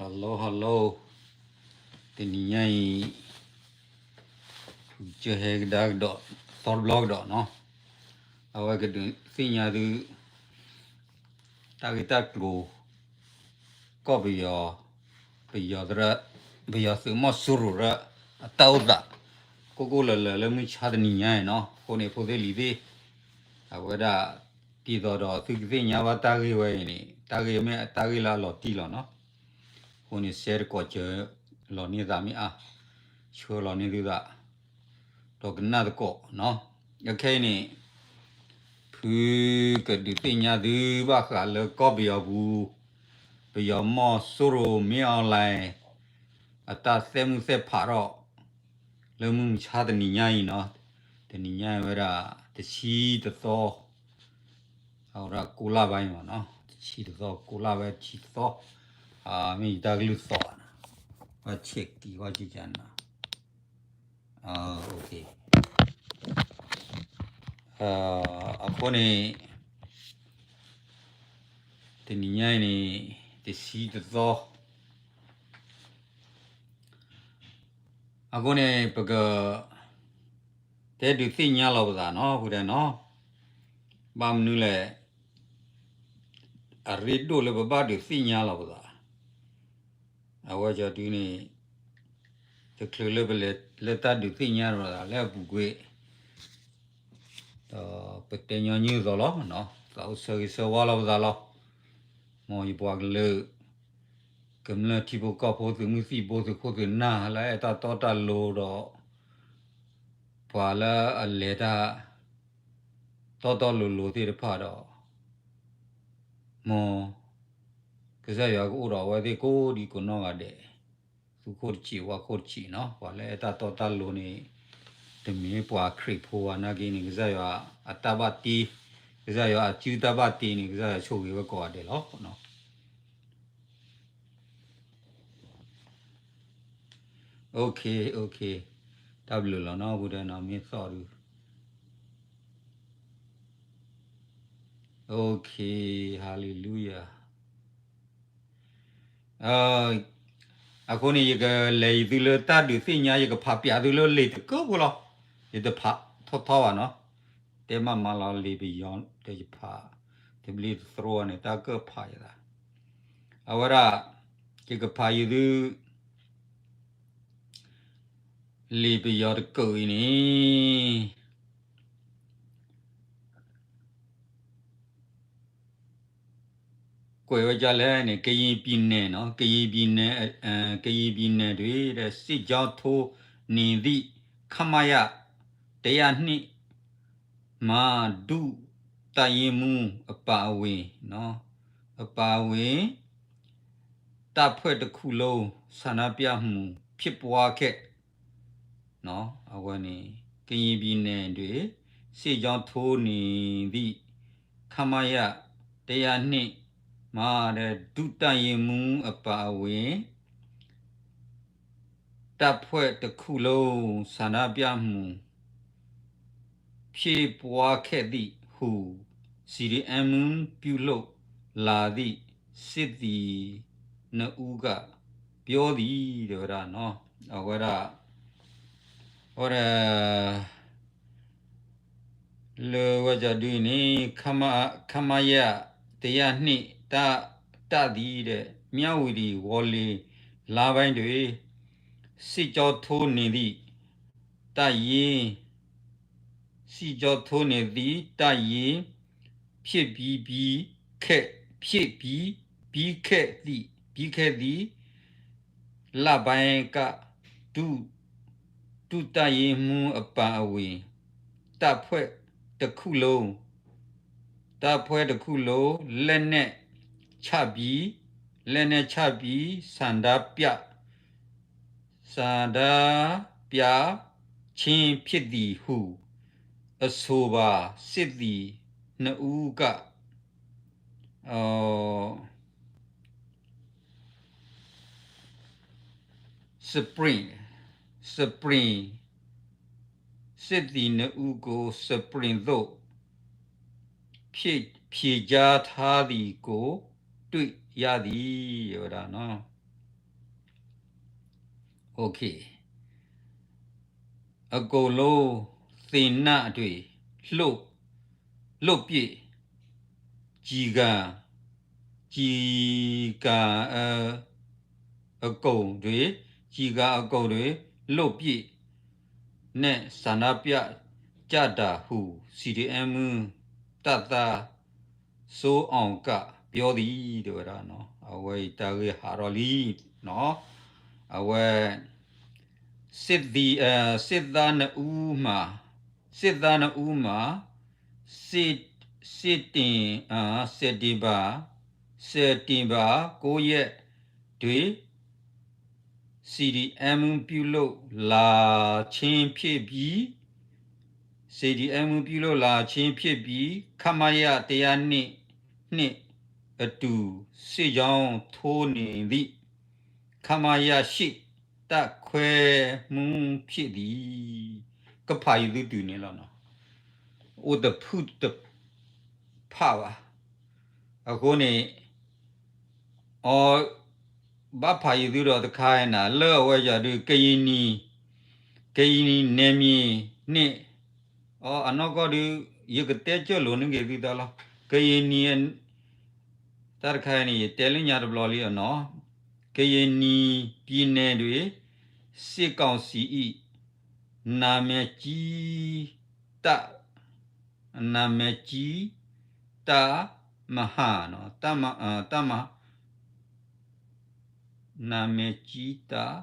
Hello hello, တနံၤညါအံၤ ကဟဲကဒါကဒီး သီတဘျီကဒီးနီၤ, အဝဲကဒုးသ့ၣ်ညါသု တၢ်ဂ့ၢ်တၢ်ကျိၤ ကီၢ်ပယီၤ, ပယီၤသရၣ်, ပယီၤသုးမီၤစိရိၤရၢ အတၢ်အိၣ်သး ကိၢ်ကိၢ်လၢၤလၢၤလၢမုၢ်ဆါတနံၤညါအံၤနီၤ, အဃိန့ၣ်ဖိသ့ၣ်လံၤသ့ၣ်, အဝဲဒၣ် ဒ်သိးဒီးသုကသ့ၣ်ညါဘၣ်တၢ်ဂ့ၢ်ဝဲအံၤန့ၣ် တၢ်ဂ့ၢ်မ့ၢ်အတၢ်ဂ့ၢ်လၢအလီၤတံၢ်လီၤနီၤ, အဃိန့ၣ် share တကိးစၢၤ လီၤန့ၢ်သးမ့ၢ်အါ, ဆှၢလီၤန့ၢ်သုသး ဒီးကနၣ်သကိးနီၤ, အခဲအံၤန့ၣ် ဖုကဒုးသ့ၣ်ညါသုဘၣ်ဃးလၢကီၢ်ပယီၤပူၤ, ပယီၤမီၤစိရိၤ မင်းအောင်လှိုင် အတၢ်သဲးမုၢ်သဲးဖးထီၣ် လၢမုၢ်မဆါတနံၤညါအံၤနီၤ, တနံၤညါအံၤဝဲဒၣ် တဆံတသီ, အဝဲဒၣ်ကိးလါဘၣ်အံၤမ့ၢ်နီၤ, တဆံတသီ ကိးလါဘၣ်တဆံတသီ, မ့ၢ်ယတၢ်ကလုၢ်သီၣ်ဘၣ်နီၤ, ဘၣ်ဆဲးက့ၤဝဲကကနၤ အဃိန့ၣ် တနံၤညါအံၤန့ၣ် တဆံတသီ, အဃိန့ၣ် ပက တဲဒုးသ့ၣ်ညါလီၤပသးနီၤ, ဃိဒဲးနီၤ, ဘၣ်မနုၤလဲၣ်, အရ့ဒိၣ်လၢပဘၣ်ဒုးသ့ၣ်ညါလီၤပသး, အဝဲကၠီဒုန့ၣ် တချုးလၢပလဲၤလၢတၢ်ဒုးသ့ၣ်ညါလီၤပသးလၢအပူၤကွံာ် ဒီးပတဲညီနုၢ်အသိးလီၤ, သးအိၣ်ဆၢဂ့ၤဆၢဝါလီၤပသးလီၤ, မ်ယပှၤကလုာ် ကမျၢၢ်ထံဖိကီၢ်ဖိသုးမုၢ်သံၣ်ဘိသုးခိၣ်သုးနၢ်လၢအဲၣ်တၢ်တီတၢ်လိၤဒီး ပှၤလၢအလဲၤတၢ် တီတီလိၤလိၤသ့ၣ်တဖၣ်ဒီး မ် ကစၢ်ယွၤကအိၣ်ဒီးအဝဲသ့ၣ်ကိးဒံကိးနီၢ်ဂၤဒဲး, သူခိၣ်တဆံးဝၣ်ခိၣ်တဆံးနီၤ, ပှၤလၢအဲၣ်တၢ်တီတၢ်လိၤန့ၣ် တမ့ၢ်ပှၤခရံာ်ဖိဘၣ်နာ်က့န့ၣ် ကစၢ်ယွၤအတၢ်ဘၣ်တ့, ကစၢ်ယွၤအစုတၢ်ဘၣ်တ့န့ၣ် ကစၢ်ယွၤဆိၣ်ဂ့ၤဝဲကိးဂၤဒဲးလီၤ. တၢ်ဘျုးလီၤနီၤ, ပူၤဒဲးနီၤ မ့ၢ်သီၣ်ဒုး, OK, hallelujah. အဃိန့ၣ် ယကလဲၤယသုလၢတၢ်ဒုးသ့ၣ်ညါ, ယကဖးပၠးသုလၢလံာ်တကၢၢ်ဖိလီၤ. ယတဖးထီထီဘၣ်နီၤ, တဲမးမးလီၤ လံာ်ပယီၤတဖး, တဘျ့တသြိန့ၣ် တၢ်ကၢၣ်ဖးယသး, အဝဲဒၣ် ယကဖးယသု လံာ်ပယီၤတကၢၢ်အံၤန့ၣ် ကွဲးဝဲဒ်လဲၣ်န့ၣ် ကရင်ပြည်နယ်နီၤ, ကရင်ပြည်နယ်, ကရင်ပြည်နယ်တွင် စစ်ကြောင်းထိုးနေသည့် ခမရ တစ်ရာနှစ် မှ ဒုတပ်ရင်းမှူး အပါအဝင်, အပါအဝင် တပ်ဖွဲ့တစ်ခုလုံး ဆန္ဒပြမှု ဖြစ်ပွားခဲ့ အဝဲန့ၣ် ကရင်ပြည်နယ်တွင် စစ်ကြောင်းထိုးနေသည့် ခမရ တစ်ရာနှစ် မှ ဒုတပ်ရင်းမှူး အပါအဝင် တပ်ဖွဲ့တစ်ခုလုံး ဆန္ဒပြမှု ဖြစ်ပွားခဲ့သည်ဟု စီဒီအမ် ပြုလုပ်လာသည့် စစ်သည်နှစ်ဦးက ပြောသည် တဲဝဲဒၣ်နီၤ, အဝဲဒၣ် အဝဲဒၣ် လၢဝဲကၠီဒုန့ၣ် ခမရ တစ်ရာနှစ် တပ်သည် မြဝတီ ဝေါ်လ့ၤ လမ်းပိုင်းတွင် စစ်ကြောင်းထိုးနေသည့် တပ်ရင်း စစ်ကြောင်းထိုးနေသည့် တပ်ရင်း ဖြစ်ပြီး ပြီးခဲ့ ဖြစ်ပြီး ပြီးခဲ့သည့် ပြီးခဲ့သည့် လပိုင်းက ဒု ဒုတပ်ရင်းမှူးအပါအဝင် တပ်ဖွဲ့တစ်ခုလုံး တပ်ဖွဲ့တစ်ခုလုံး လက်နက်ချပြီး လက်နက်ချပြီး ဆန္ဒပြ ဆန္ဒပြခြင်းဖြစ်သည်ဟု အဆိုပါ စစ်သည်နှစ်ဦးက Spring, Spring စစ်သည်နှစ်ဦးကို Spring သို့ ဖြေဖြေကြားထားသည်ကို တွေ့ရသည် ဝဲဒၣ်နီၤ. OK, အကုန်လုံး သေနတ်တွေ လွှတ် လွှတ်ပစ် ကျည်ကာ ကျည်ကာအ အကုန်တွေ ကျည်ကာအကုန်တွေ လွှတ်ပစ် နဲ့ ဆန္ဒပြကြတာဟု စီဒီအမ် တပ်သား စိုးအောင်က ပြောသည် တဲဝဲဒၣ်နီၤ. အဝဲအံၤတၢ်ဂ့ၢ်ဟးထီၣ်လံနီၤ. အဝဲ စစ်သည် အ စစ်သားနှစ်ဦးမှာ စစ်သားနှစ်ဦးမှာ စစ် စစ်တင် အ စက်တင်ဘာ စက်တင်ဘာ ကိုးရက်တွင် စီဒီအမ် ပြုလုပ်လာခြင်းဖြစ်ပြီး စီဒီအမ် ပြုလုပ်လာခြင်းဖြစ်ပြီး ခမရ တစ်ရာနှစ်နှင့်အတူ စစ်ကြောင်းထိုးနေသည့် ခမရ ရှစ် တပ်ခွဲမှူးဖြစ်သည်. ကဖးယသုတုၤန့ၣ်လီၤနီၤ. အိၣ်တဖုတဖးဘၣ်. အဃိန့ၣ် အ ဘၣ်ဖးယသုဒီးတခါအံၤနၤ လၢအဝဲယၤဒုး ကရင်နီ ကရင်နီနယ်မြေန့ၣ် အ အနီၢ်ကီၢ်ဒုး ယကတဲကၢၢ်လိာ်န့ၢ်က့ၤသုတၢ်လီၤ. ကရင်နီ တၢ်တခါအံၤန့ၣ် ယတဲလၢညါတဘျီလံအနီၤ. ကရင်နီပြည်နယ်တွင် စစ်ကောင်စီ၏ နာမည်ကြီးတပ် နာမည်ကြီးတပ်မဟာနော် တပ်မ အ တပ်မ နာမည်ကြီးတပ်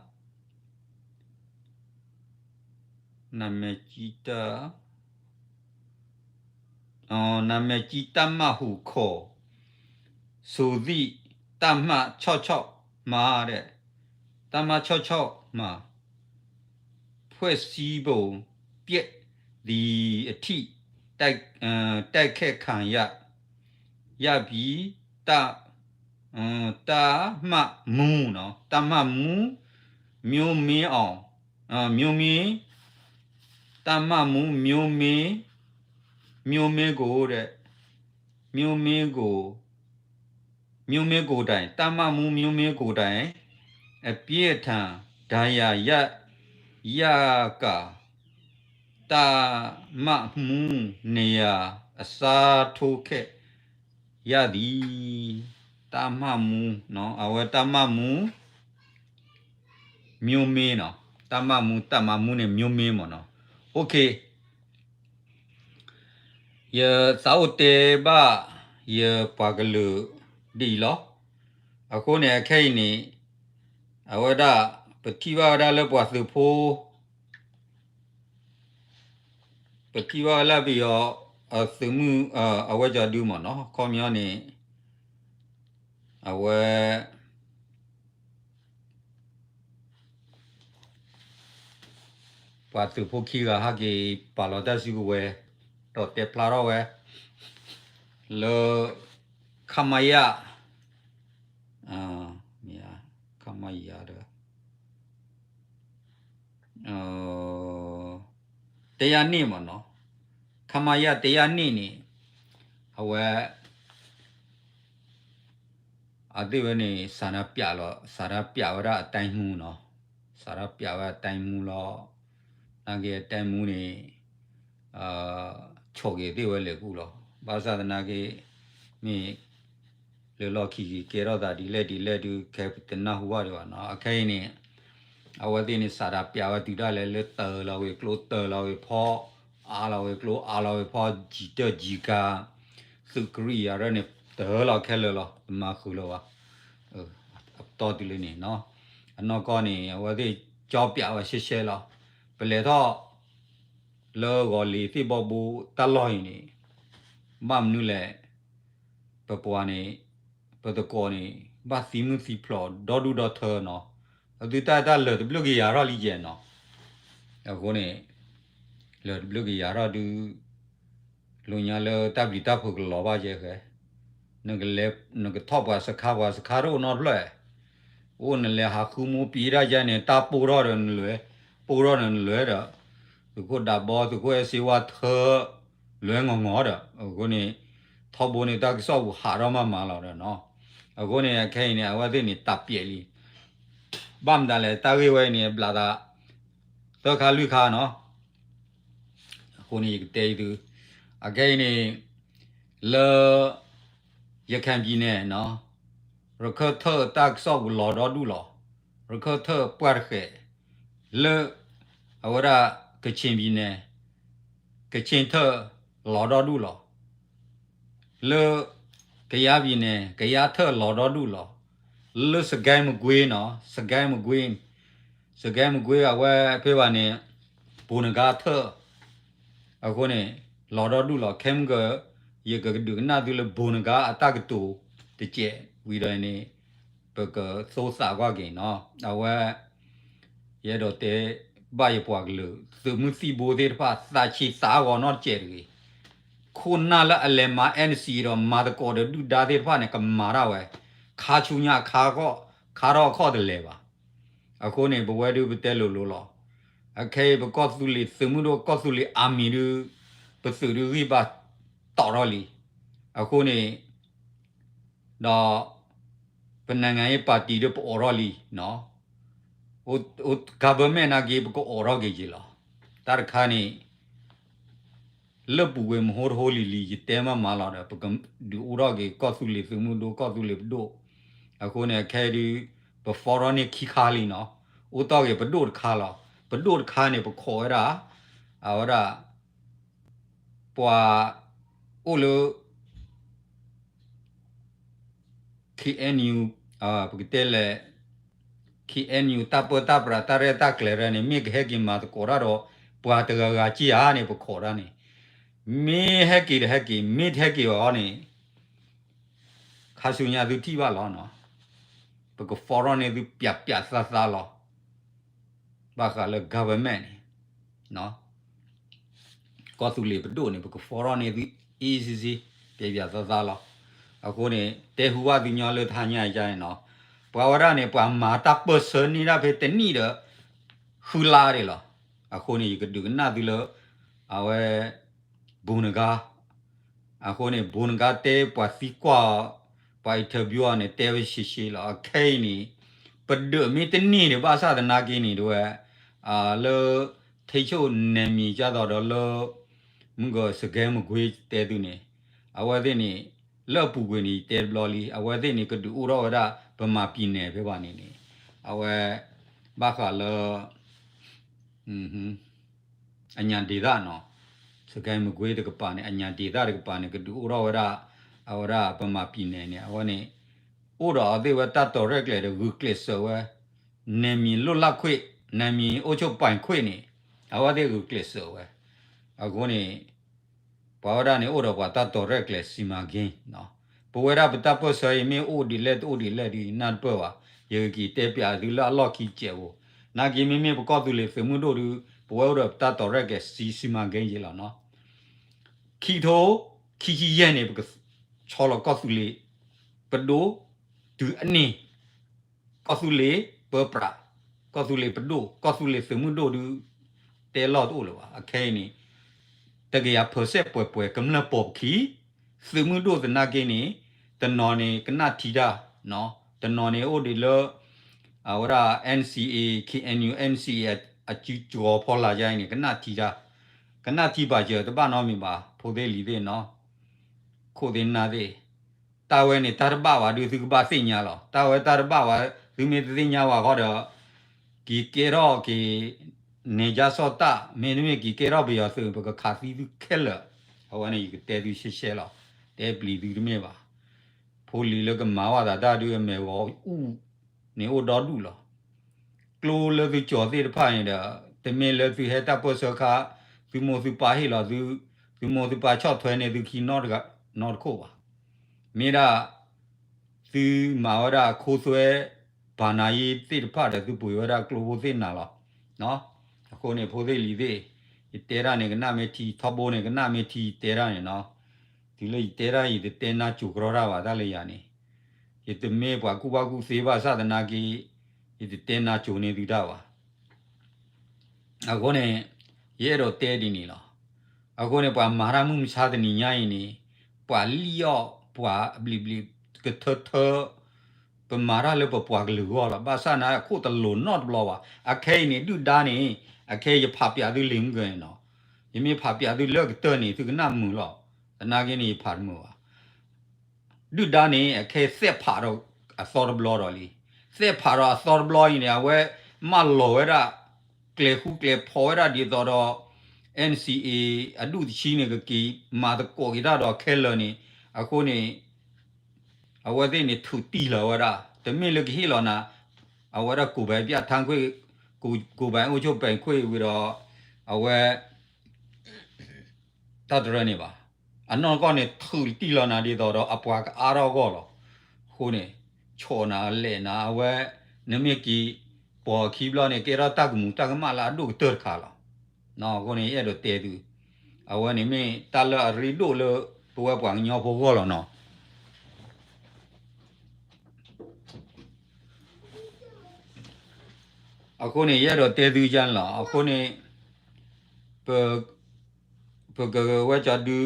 နာမည်ကြီးတပ် နာမည်ကြီးတပ်မဟုခေါ်ဆိုသည့် တပ်မခြောက်ခြောက်မှာတဲ့ တပ်မခြောက်ခြောက်မှာ ဖွဲ့စည်းပုံပျက်သည်အထိ တိုက် အ တိုက်ခိုက်ခံရ ရပြီ တပ် အ တပ်မမှူးနော် တပ်မမှူး မျိုးမင်းအောင် အ မျိုးမင်း တပ်မမှူး မျိုးမင်း မျိုးမင်းကိုတဲ့ မျိုးမင်းကို မျိုးမင်းကိုယ်တိုင် တပ်မမှူး မျိုးမင်းကိုယ်တိုင် အပြင်းအထန် ဒဏ်ရာရ ရကာ တပ်မမှူးနေရာ အစားထိုးခဲ့ရသည် တပ်မမှူးနော် အဝဲတပ်မမှူး မျိုးမင်းနော် တပ်မမှူး တပ်မမှူး နဲ့ မျိုးမင်း ပေါ့နော် OK ယသးအိၣ်တဲဘၣ် ယပှၤကလုာ်ဒ်အံၤလီၤ. အဃိန့ၣ် အခဲအံၤန့ၣ် အဝဲဒၣ် ပထံၣ်ဘၣ်ဝဲဒၣ်လၢပှၤသုးဖိ ပထံၣ်ဘၣ်ဝဲလၢပယီၤ အသုးမုၢ် အဝဲကီၤဒုမ့ၢ်နီၤ ခီပညီန့ၣ် အဝဲ ပှၤသုးဖိခံဂၤဟဲက့ၤ ပာ်လီၤတၢ်စုကဝဲၤ ဒီးတဲဖျါထီၣ်ဝဲ လၢ ခမရ ခမရ ဒီး တစ်ရာနှစ် မ့ၢ်နီၤ ခမရ တစ်ရာနှစ် န့ၣ် အဝဲ အသ့ၣ်ဝဲန့ၣ် ဆန္ဒပြလီၤ ဆန္ဒပြဝဲဒၣ်အတိုင်းမှူးနီၤ ဆန္ဒပြဝဲအတိုင်းမှူးလီၤ နာ်က့အတိုင်းမှူးန့ၣ် ဆိးက့ၤသ့ၣ်ဝဲလဲၤကူၣ်လီၤ ဘၣ်ဆၣ်သနာ်က့ မ့ၢ် လၢလီၢ်ခံက့ၤကဲထီၣ်သးဒ်လဲၣ်ဒ်လဲၣ်ဒုး ခဲပတနၢ်ဟူဘၣ်ဒံးဘၣ်နီၤ အခဲအံၤန့ၣ် အဝဲသ့ၣ်န့ၣ် ဆန္ဒပြဝဲတုၤဒၣ်လဲာ်လၢတၢၤလီၤဝံၤကျိ တၢၤလီၤဝံၤဖီ အါလီၤဝံၤကျိ အါလီၤဝံၤဖီ ကံၤတၢၢ်ကံၤကၤ သုးကရံၣ်ယၤရဲၣ်န့ၣ် တၢၤလီၤခဲလၢာ်လီၤ တမၤဃုာ်လၢၤဘၣ် အပတီၢ်တုၤလၢန့ၣ်နီၤ အနီၢ်ကီၢ်န့ၣ် အဝဲသ့ၣ်ကၠီပၠးဝဲရှဲရှဲလီၤ ပလဲၤထီၣ် လၢဂီၤလံၤသ့ၣ်ဘီဘိတၢ်လီၢ်အံၤန့ၣ် ဘၣ်မနုၤလဲၣ် ပပှၤန့ၣ် ပသကိးန့ၣ် ဘၣ်သံမုၢ်သံဖျိးဒီဒူၣ်ဒီထၢနီၤ အသုတၢ်တၢ်လၢာ်တဘျုးက့ၤယၤထီၣ်လံယဲနီၤ အဃိန့ၣ် လၢာ်တဘျုးက့ၤယၤထီၣ်ဒုး လိာ်ညါလၢတၢ်ပျံၤတၢ်ဖုးကလီၤဘၣ်ယဲဃဲ နကလဲၤ နကထီၣ်ပှၤစခါ ပှၤစခါတအိၣ်နီတဖျၢၣ် အိၣ်နလဲၤဟးဃုမူပံၤတၢ်ယဲန့ၣ် တၢ်ပိၢ်ထီၣ်ဒီးနလဲၤ ပိၢ်ထီၣ်ဒီးနလဲၤဒီး သုးခိၣ်ဒးဘီ သုးခိၣ်အဲၣ်စ့ဝါထၢ လဲၤငီၤငီၤဒီး အဃိန့ၣ် ထီဘိန့ၣ် တၢ်ကစီၣ်ပူၤဟးထီၣ်မးမးလီၤဒီးနီၤ အဃိန့ၣ် အခဲအံၤန့ၣ် အဝဲသ့ၣ်န့ၣ် တၢ်ပျဲးလံ ဘၣ်မတၤလဲၣ် တၢ်ဂ့ၢ်ဝဲအံၤန့ၣ် ဘျးသး သၢခါလွံၢ်ခါနီၤ. အဃိန့ၣ် ယကတဲအံၤသု, အခဲအံၤန့ၣ် လၢ ရခိုင်ပြည်နယ်နီၤ, ရခၢၣ်ထၢၣ်တၢ်ကစီၣ်ပူၤလီၤဒီဒူၣ်လီၤ. ရခၢၣ်ထၢၣ်ပှၢ်တဃဲး လၢ အဝဲဒၣ် ကချင်ပြည်နယ်, ကချင်ထၢၣ်လီၤဒီဒူၣ်လီၤ. လၢ ကယားပြည်နယ်, ကယားထၢၣ်လီၤဒီဒူၣ်လီၤ. လၢ စစ်ကိုင်းမကွေးနီၤ, စစ်ကိုင်းမကွေး, စစ်ကိုင်းမကွေး အဝဲဖဲဘၣ်န့ၣ် ဗိုလ်နဂါထၢၣ် အဃိန့ၣ် လီၤဒီဒူၣ်လီၤ. ခဲမုၢ်က ယကဒုးကနၣ်သုလၢ ဗိုလ်နဂါအတၢ်ကတိၤတစဲးဝံၤဒီးန့ၣ် ပကသိသးကွၢ်က့ၤနီၤ. အဝဲ ယအဲၣ်ဒိးတဲဘၣ်ယပှၤကလုာ် သုးမုၢ်သံၣ်ဘိသ့ၣ်တဖၣ် သးဆံးသးဂီၤနီတစဲးတဂ့ၤ. ခိၣ်နၢ်လၢအလဲၤမၤ NCA ဒီးမၤသကိးဒီးဒုၣ်ဒါသ့ၣ်တဖၣ်န့ၣ် ကမၤတၢ်ဝဲ, ခါဆူညါခါခီၣ် ခါထီၣ်အခီၣ်တလဲၤဘၣ်. အဃိန့ၣ် ပဝဲဒုးပတဲလိၤလိၤလီၤ. အခဲအံၤ ပကီၢ်သူလ့ၤသုးမုၢ်ဒိၣ် ကီၢ်သူလ့ၤ army ဒုး ပသုးဒုးဂံၢ်ဘါတီၢ်ထီၣ်လံ. အဃိန့ၣ် ဒီး ပ နိုင်ငံရေးပါတီ ဒီးပအိးထီၣ်လံနီၤ, government နာ်က့ ပကအိးထီၣ်က့ၤက့ၤလီၤ. တၢ်တခါန့ၣ် လၢပူၤကွံာ်မဟိတဟိလံၤလံၤ ယတဲမးမးလီၤဒီး ပကဒုးအိၣ်ထီၣ်က့ၤ ကီၢ်သူလ့ၤသုးမုၢ်ဒိၣ် ကီၢ်သူလ့ၤပဒိၣ်. အဃိန့ၣ် အခဲအံၤဒုး ပဖီထီၣ်န့ၢ်ခံခါလံနီၤ, အိၣ်တီၢ်က့ၤပဒိၣ်တခါလီၤ. ပဒိၣ်တခါန့ၣ် ပခိးဝဲဒၣ် အဝဲဒၣ် ပှၤအိၣ်လၢ KNU ပကတဲလဲၣ် KNU တၢ်ပၢတၢ်ပြး တၢ်ရဲၣ်တၢ်ကျဲၤရဲၣ်န့ၣ် မ့ၢ်ကဟဲက့ၤမၤသကိးတၢ်ဒီး ပှၤတဂၤဂၤက့ဧါန့ၣ် ပခိးတၢ်န့ၣ်, မ့ၢ်ဟဲက့ၤတဟဲက့ၤ မ့ၢ်တဟဲက့ၤဘၣ်အီၤန့ၣ် ခါဆူညါသုထံၣ်ဘၣ်လီၤနီၤ. ပကဖီထီၣ်န့ၢ်သုပျးပျးသါသါလီၤ. ဘၣ်ဃးလၢ government န့ၣ် ကီၢ်သူလ့ၤပဒိၣ်န့ၣ် ပကဖီထီၣ်န့ၢ်သု အံစံစံ ပျးပျးသါသါလီၤ. အဃိန့ၣ် တဲဟူဘၣ်သုညီလၢတဟါညါအံၤန့ၣ်နီၤ, ပှၤဝဲဒၣ်န့ၣ် ပှၤမၤတၢ်ပၢၢ်ဆၢန့ၢ်ဒၣ်ဖဲတနံၣ်ဒီး ဃုလါဒံးလီၤ. အဃိန့ၣ် ယကဒုးကနၣ်သုလၢ အဝဲ ဗိုလ်နဂါ အဃိန့ၣ် ဗိုလ်နဂါတဲပှၤသံကွၢ်အီၤ ပှၤ interview အီၤန့ၣ် တဲဝဲရှဲရှဲလီၤ. အခဲအံၤန့ၣ် ပဒုးမ့ၢ်တန့ၢ်န့ၣ် ဘၣ်ဆၣ်သနာ်က့န့ၣ် တဝဲ လၢ ထိန်းချုပ်နယ်မြေ ကသိးဒီးလၢ မုၢ်က စစ်ကိုင်းမကွေး တဲသုန့ၣ် အဝဲသ့ၣ်န့ၣ် လၢအပူၤကွံာ်န့ၣ် ယတဲတဘျီလံ အဝဲသ့ၣ်န့ၣ် ကဒုးအိၣ်ထီၣ်ဝဲဒၣ် ဗမာပြည်နယ် ဖဲဘၣ်န့ၣ်န့ၣ် အဝဲ ဘၣ်ဃးလၢ အညာဒေသနီၤ, စစ်ကိုင်းမကွေး တကပၤန့ၣ် အညာဒေသ တကပၤန့ၣ် ကဒုးအိၣ်ထီၣ်ဝဲဒၣ် အဝဲဒၣ် ဗမာပြည်နယ် န့ၣ် အဝဲန့ၣ် အိၣ်ဒီးအဝဲသ့ၣ်ဝဲတၢ်တီၤရဲၣ်ကျဲၤဒီး ဂုာ်ကျဲးစၢးဝဲ နယ်မြေလွတ်လပ်ခွင့် နယ်မြေအုပ်ချုပ်ပိုင်ခွင့် န့ၣ် အဝဲသ့ၣ်ဂုာ်ကျဲးစၢးဝဲ အဃိန့ၣ် ပှၤဝဲဒၣ်န့ၣ် အိၣ်ဒီးပှၤတၢ်တီၤရဲၣ်ကျဲၤ စီမံကိန်း ပဝဲဒၣ်ပတၢ်ပၢၢ်ဆၢအံၤ မ့ၢ်အိၣ်ဒ်လဲၣ်တအိၣ်ဒ်လဲၣ်ဒီး နၢ်တပၢၢ်ဘၣ်, ယကက့ၤတဲပျးသုလၢအလီၢ်ခံစဲးဧိၤ, နာ်က့မ့မ့ၢ်ပကီၢ်သူလ့ၤသုးမုၢ်ဒိၣ်ဒီး ပဝဲအိၣ်ဒီးပတၢ်တီၤရဲၣ်ကျဲၤ စီမံကိန်း ယဲလီၤနီၤ. ခံကထိ ခံဆံယဲၢ်န့ၣ် ပကဆီလီၤကီၢ်သူလ့ၤပဒိၣ် တုၤအန့ၣ် ကီၢ်သူလ့ၤပၢပြး, ကီၢ်သူလ့ၤပဒိၣ်, ကီၢ်သူလ့ၤသုးမုၢ်ဒိၣ်ဒုး တဲလီၢ်တအိၣ်လၢၤဘၣ်. အခဲအံၤန့ၣ် တကယၤ percent ပှဲၤပှဲၤ ကမျၢၢ်ပိာ်ပခံ သုးမုၢ်ဒိၣ်သနာ်က့န့ၣ် တနီၤန့ၣ် ကနၣ်ထံတၢ်, တနီၤန့ၣ်အိၣ်ဒံးလၢ အဝဲဒၣ် NCA KNU NCA အစုကဝဲၤဖီလာ်ယါအံၤန့ၣ် ကနၣ်ထံတၢ်, ကနၣ်ထံပာ်စၢၤတဘၣ်နီတမံၤဘၣ် ဖိသ့ၣ်လံၤသ့ၣ်နီၤ, ခိၣ်သ့ၣ်နၢ်သ့ၣ် တၢ်ဝဲန့ၣ် တၢ်တဘၣ်ဘၣ်ဒီး သုကဘၣ်သ့ၣ်ညါလီၤ. တၢ်ဝဲတၢ်တဘၣ်ဘၣ် သုမ့ၢ်တသ့ၣ်ညါဘၣ်ဃီဒီး က့ၤကဲထီၣ်က့ၤ နယ်ခြားစောင့်တပ် မ့တမ့ၢ်က့ၤကဲထီၣ်ပယီၤသုး ပကခးသံသုခဲလၢာ်. အဝဲန့ၣ် ယကတဲသုရှဲရှဲလီၤ. တဲပျံၤသုတမ့ၢ်ဘၣ်. ဖိလံၤလၢကမၤဝဲသးတၢ်ဒုး အမဲာ်ဂီၤအူၣ်န့ၣ်အိၣ်ဒီဒူၣ်လီၤ. ကျိလၢသုကၠီၤသ့ၣ်တဖၣ်န့ၣ်ဒီး တမ့ၢ်လၢသုဟဲတၢ်ပၢၢ်ဆၢခါ သုမိၢ်သုပၢ်ဟ့ၣ်လီၤသု, သုမိၢ်သုပၢ်ဆီၣ်ထွဲန့ၢ်သုခံနီတဂၤ နီတခိၣ်ဘၣ်. မ့ၢ်ဒၣ် သုမၤဝဲဒၣ်ခိသွဲ ဘဏ္ဍာရေးသ့ၣ်တဖၣ်ဒီး သုပှ့ၤဝဲဒၣ်ကျိဖိသ့ၣ်နၤလီၤ. အဃိန့ၣ် ဖိသ့ၣ်လံၤသ့ၣ် ယတဲတၢ်န့ၣ် ကနၣ်မ့ၢ်ထံ ထီဘိန့ၣ် ကနၣ်မ့ၢ်ထံ ယတဲတၢ်န့ၣ်နီၤ. တုၤလၢယတဲတၢ် ယတတဲနါစိၤကရီတၢ်ဘၣ် တၢ်လၢယၤန့ၣ် ယတမ့ၢ်ပှၤကူၣ်ဘၣ်ကူၣ်သ့ဘၣ်ဆၣ်သနာ်က့ ယတတဲနါစိၤန့ၢ်သုတၢ်ဘၣ်. အဃိန့ၣ် ယအဲၣ်ဒိးတဲဒ်န့ၣ်လီၤ. အဃိန့ၣ် ပှၤမၤတၢ်မုၢ်မဆါတနံၤညါအံၤန့ၣ် ပှၤလံၣ်အီၣ် ပှၤအဘျံးဘျံးကထၢထၢ ပ ပမၤတၢ်လၢပပှၤကလုာ်ဂီၢ်လီၤ. ဘၣ်ဆၣ်န့ၣ် အခိၣ်တလိၤနီတဘျီဘၣ်. အခဲအံၤန့ၣ် ဒုၣ်ဒါန့ၣ် အခဲအံၤယဖးပျးသုလံာ်မုၢ်ကၢန့ၣ်နီၤ, ယမ့ၢ်ဖးပျးသုလၢကတၢၢ်န့ၣ် သုကနၣ်မုာ်လီၤ. သနာ်က့န့ၣ် ယဖးတမုာ်ဘၣ်. ဒုၣ်ဒါန့ၣ် အခဲသဲးဖးဒီးအသီတဘျီဒီးလံ. သဲးဖးဒီးအသီတဘျီအံၤန့ၣ် အဝဲမၢလီၤဝဲဒၣ် ကျဲၤဃူကျဲၤဖိးဝဲဒၣ်ဒ်သိးဒီး NCA အဒူၣ်တဆံန့ၣ် ကက့ၤမၤသကိးက့ၤတၢ်ဒီးခဲလၢာ်န့ၣ်, အဃိန့ၣ် အဝဲသ့ၣ်န့ၣ်ထုးတံၢ်လီၤဝဲဒၣ်, တမ့ၢ်လၢကဟ့ၣ်လီၤနၤ, အဝဲဒၣ် ကိုယ်ပိုင်ပြဋ္ဌာန်းခွင့်, ကိုယ်ပိုင်အုပ်ချုပ်ပိုင်ခွင့်ဝံၤဒီး အဝဲ တၢ်တရၢန့ၣ်ဘၣ်. အနီၢ်ကီၢ်န့ၣ် ထုးတံၢ်လီၤနၤဒ်သိးဒီးအပှၤကအါထီၣ်အဂီၢ်လီၤ. အဃိန့ၣ် ဆီၣ်နၤလဲၣ်နၤ အဝဲ နမ့ၢ်က့ၤပိာ်ခံဘျီန့ၣ် ကဲထီၣ်တၢ်ကမူၤတၢ်ကမၣ်လၢအဒိၣ်ကတၢၢ်တခါလီၤ. အဃိန့ၣ် ယအဲၣ်ဒိးတဲသု, အဝဲန့ၣ်မ့ၢ်တၢ်လၢအရ့ဒိၣ်လၢပဝဲပှၤကညီဖိဂီၢ်လီၤနီၤ. အဃိန့ၣ် ယအဲၣ်ဒိးတဲသုယါန့ၣ်လီၤ. အဃိန့ၣ် ပ ပကဝဲကၠီဒု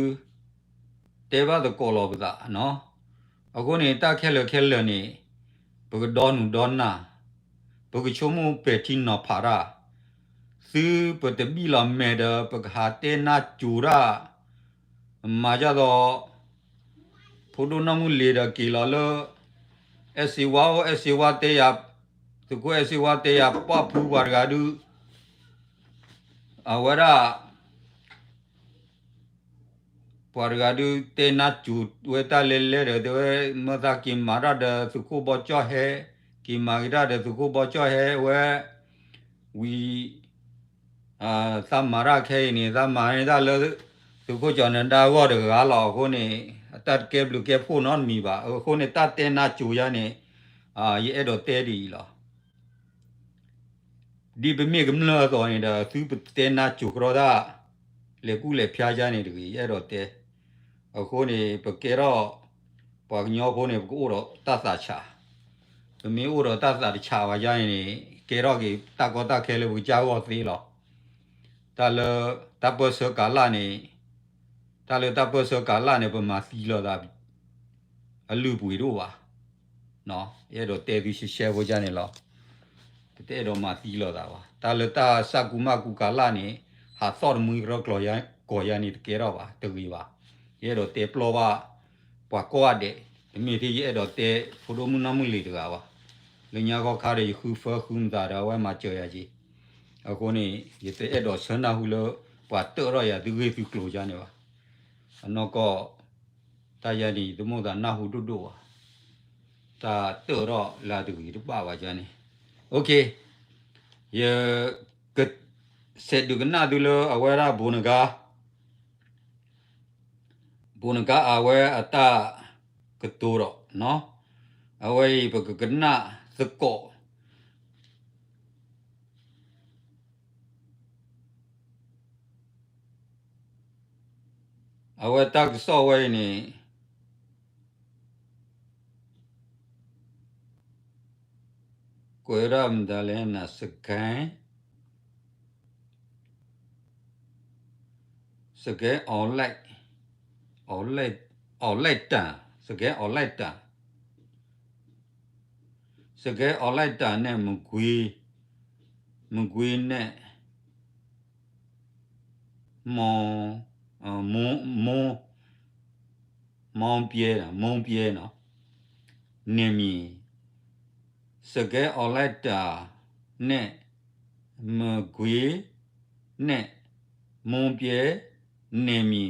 တဲဘၣ်သကိးလီၤပသးနီၤ. အဃိန့ၣ် တၢ်ခဲလၢာ်ခဲလၢာ်န့ၣ် ပကဒီနုာ်ဒီနၢ်, ပကဆိကမိၣ်ပဲာ်ထံနီၤဖးတၢ်, သုပတဘံၣ်လီၤမဲာ်ဒီး ပကဟးတဲနါစိၤတၢ်, မၤဒ်သိး ဖိဒိၣ်နီၢ်မုၢ်လ့ၤဒီးက့ၤလီၤလၢ အဲၣ်စ့ဝါအိၣ် အဲၣ်စ့ဝါတဲယၤ, သုးခိၣ်အဲၣ်စ့ဝါတဲယၤ ပှၢ်ဖုပှၤတဂၤဒု အဝဲဒၣ် ပှၤတဂၤဒု တဲနါစိၤဝဲတၢ်လဲၤလဲၤဒီး တဲဝဲ မၢသးက့ၤမၤတၢ်ဒီးသုးခိၣ်ဘီကၠီၣ်ဟဲ, က့ၤမၤက့ၤတၢ်ဒီးသုးခိၣ်ဘီကၠီၣ်ဟဲဝဲ ဝံၤ သးမၤတၢ်ခဲအံၤန့ၣ် သးမၤန့ၢ်တၢ်လၢ သုးခိၣ်ကၠီၤနဒါဂီၢ်တဂၤလီၤ. အဃိန့ၣ် အတၢ်တကဲဘျုးကဲဖှိၣ်နီတမံၤဘၣ်. အဃိန့ၣ် တၢ်တဲနါစိၤယါန့ၣ် ယအဲၣ်ဒိးတဲဒ်အံၤလီၤ. ဒ်ပမ့ၢ်ကမျၢၢ်အသိးန့ၣ်ဒီး သုပတဲနါစိၤကရီတၢ် လဲၤကူၣ်လဲၤဖၠါယါန့ၣ်တဂ့ၤ ယအဲၣ်ဒိးတဲ. အဃိန့ၣ် ပကဲထီၣ် ပှၤကညီဖိန့ၣ် ပကအိၣ်ဒီးတၢ်သးဆး, ပမ့ၢ်အိၣ်ဒီးတၢ်သးတဆးဘၣ်ယါန့ၣ်န့ၣ် ကဲထီၣ်က့ၤတၢ်ကီတၢ်ခဲလၢပကစၢ်ဂီၢ်သ့လီၤ. တၢ်လၢ တၢ်ပၢၢ်ဆၢကၤလၣ်န့ၣ် တၢ်လၢတၢ်ပၢၢ်ဆၢကၤလၣ်န့ၣ် ပမၤသံလီၤသး အလုၢ်ပှ့ၤတအိၣ်ဘၣ်. ယအဲၣ်ဒိးတဲသုရှဲရှဲဖိယါန့ၣ်လီၤ. ပတအဲၣ်ဒိးမၤသံလီၤသးဘၣ်. တၢ်လၢတၢ်စၢ်ကူမၢ်ကူကၤလၣ်န့ၣ် ဟးသီၣ်တမှံကရၢကီၢ်ယါန့ၣ်တကဲထီၣ်ဘၣ်, တဂ့ၤဘၣ်. ယအဲၣ်ဒိးတဲပျီဘၣ် ပှၤကိးဂၤဒဲး, တမ့ၢ်ထဲယအဲၣ်ဒိးတဲ ဖိဒိၣ်မုၣ်နီၢ်မုၢ်လ့ၤတဂၤဘၣ်. လၢညါခီခါဒီး ယဃုဖၢဃုမသးဒီး အဝဲမၤစၢၤယၤက့ၤ. အဃိန့ၣ် ယတအဲၣ်ဒိးဆၢနၢ်ဟူလၢ ပှၤတၢၣ်ထီၣ်ယၤသုဂ့ၢ်သုကျိၤယါန့ၣ်ဘၣ်. အနီၢ်ကီၢ် တၢ်ယါန့ၣ် ယတမိၣ်သးနၢ်ဟူဒိၣ်ဒိၣ်ဘၣ်. တၢ်တၢၣ်ထီၣ်လၢအတဂ့ၤတဘၣ်ဘၣ်ယါန့ၣ်. ယက ဆဲးဒုးကနၣ်သုလၢအဝဲဒၣ်ဘိးနဂါ, ဘိးနဂါအဝဲအတၢ်ကတိၤဒီး အဝဲအံၤပကကနၣ်သကိး အဝဲတၢ်ကစီၣ်ဝဲအံၤန့ၣ် ကွဲးဒၣ်မတၤလဲၣ်န့ၣ် စကဲ စကဲ online, online, online တၢ်, စကဲ online တၢ်, စကဲ online တၢ်န့ၣ် မကွ့, မကွ့န့ၣ် မ, မ, မူပြဲ, မူပြဲနီၤ, နယ်မြေ, စကဲ online တၢ်န့ၣ် မကွ့န့ၣ် မူပြဲ နယ်မြေ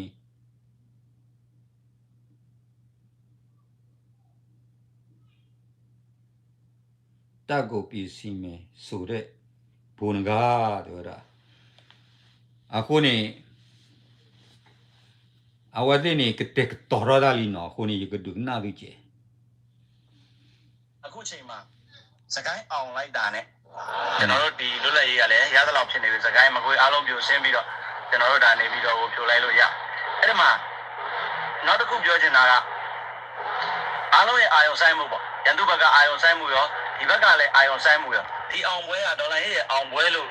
တၢ်ကိးပ့ၤစံးမဲာ်ဆိးဒဲး ဘိးနဂါ တဲဝဲဒၣ်. အဃိန့ၣ် အဝဲသ့ၣ်န့ၣ် ကတဲာ်ကတီၤထီၣ်တၢ်လံနီၤ, အဃိန့ၣ် ယကဒုးကနၣ်သုကဲး. အခုချိန်မှာ စစ်ကိုင်း အောင်လိုက်တာနဲ့ ကျွန်တော်တို့ ဒီလွတ်လပ်ရေးကလည်း ရသလောက်ဖြစ်နေပြီ။ စစ်ကိုင်း မကွေး အားလုံး ဖြိုဆင်းပြီးတော့ ကျွန်တော်တို့ ဒါ နေပြည်တော်ကို ဖြိုလိုက်လို့ရ။ အဲ့ဒီမှာ နောက်တစ်ခု ပြောချင်တာက အားလုံးရဲ့ အာရုံစိုက်မှုပေါ့။ ရန်သူဘက်က အာရုံစိုက်မှုရော၊ ဒီဘက်ကလည်း အာရုံစိုက်မှုရော၊ ဒီအောင်ပွဲက ဒေါ်လာဟေ့ရဲ့ အောင်ပွဲလို့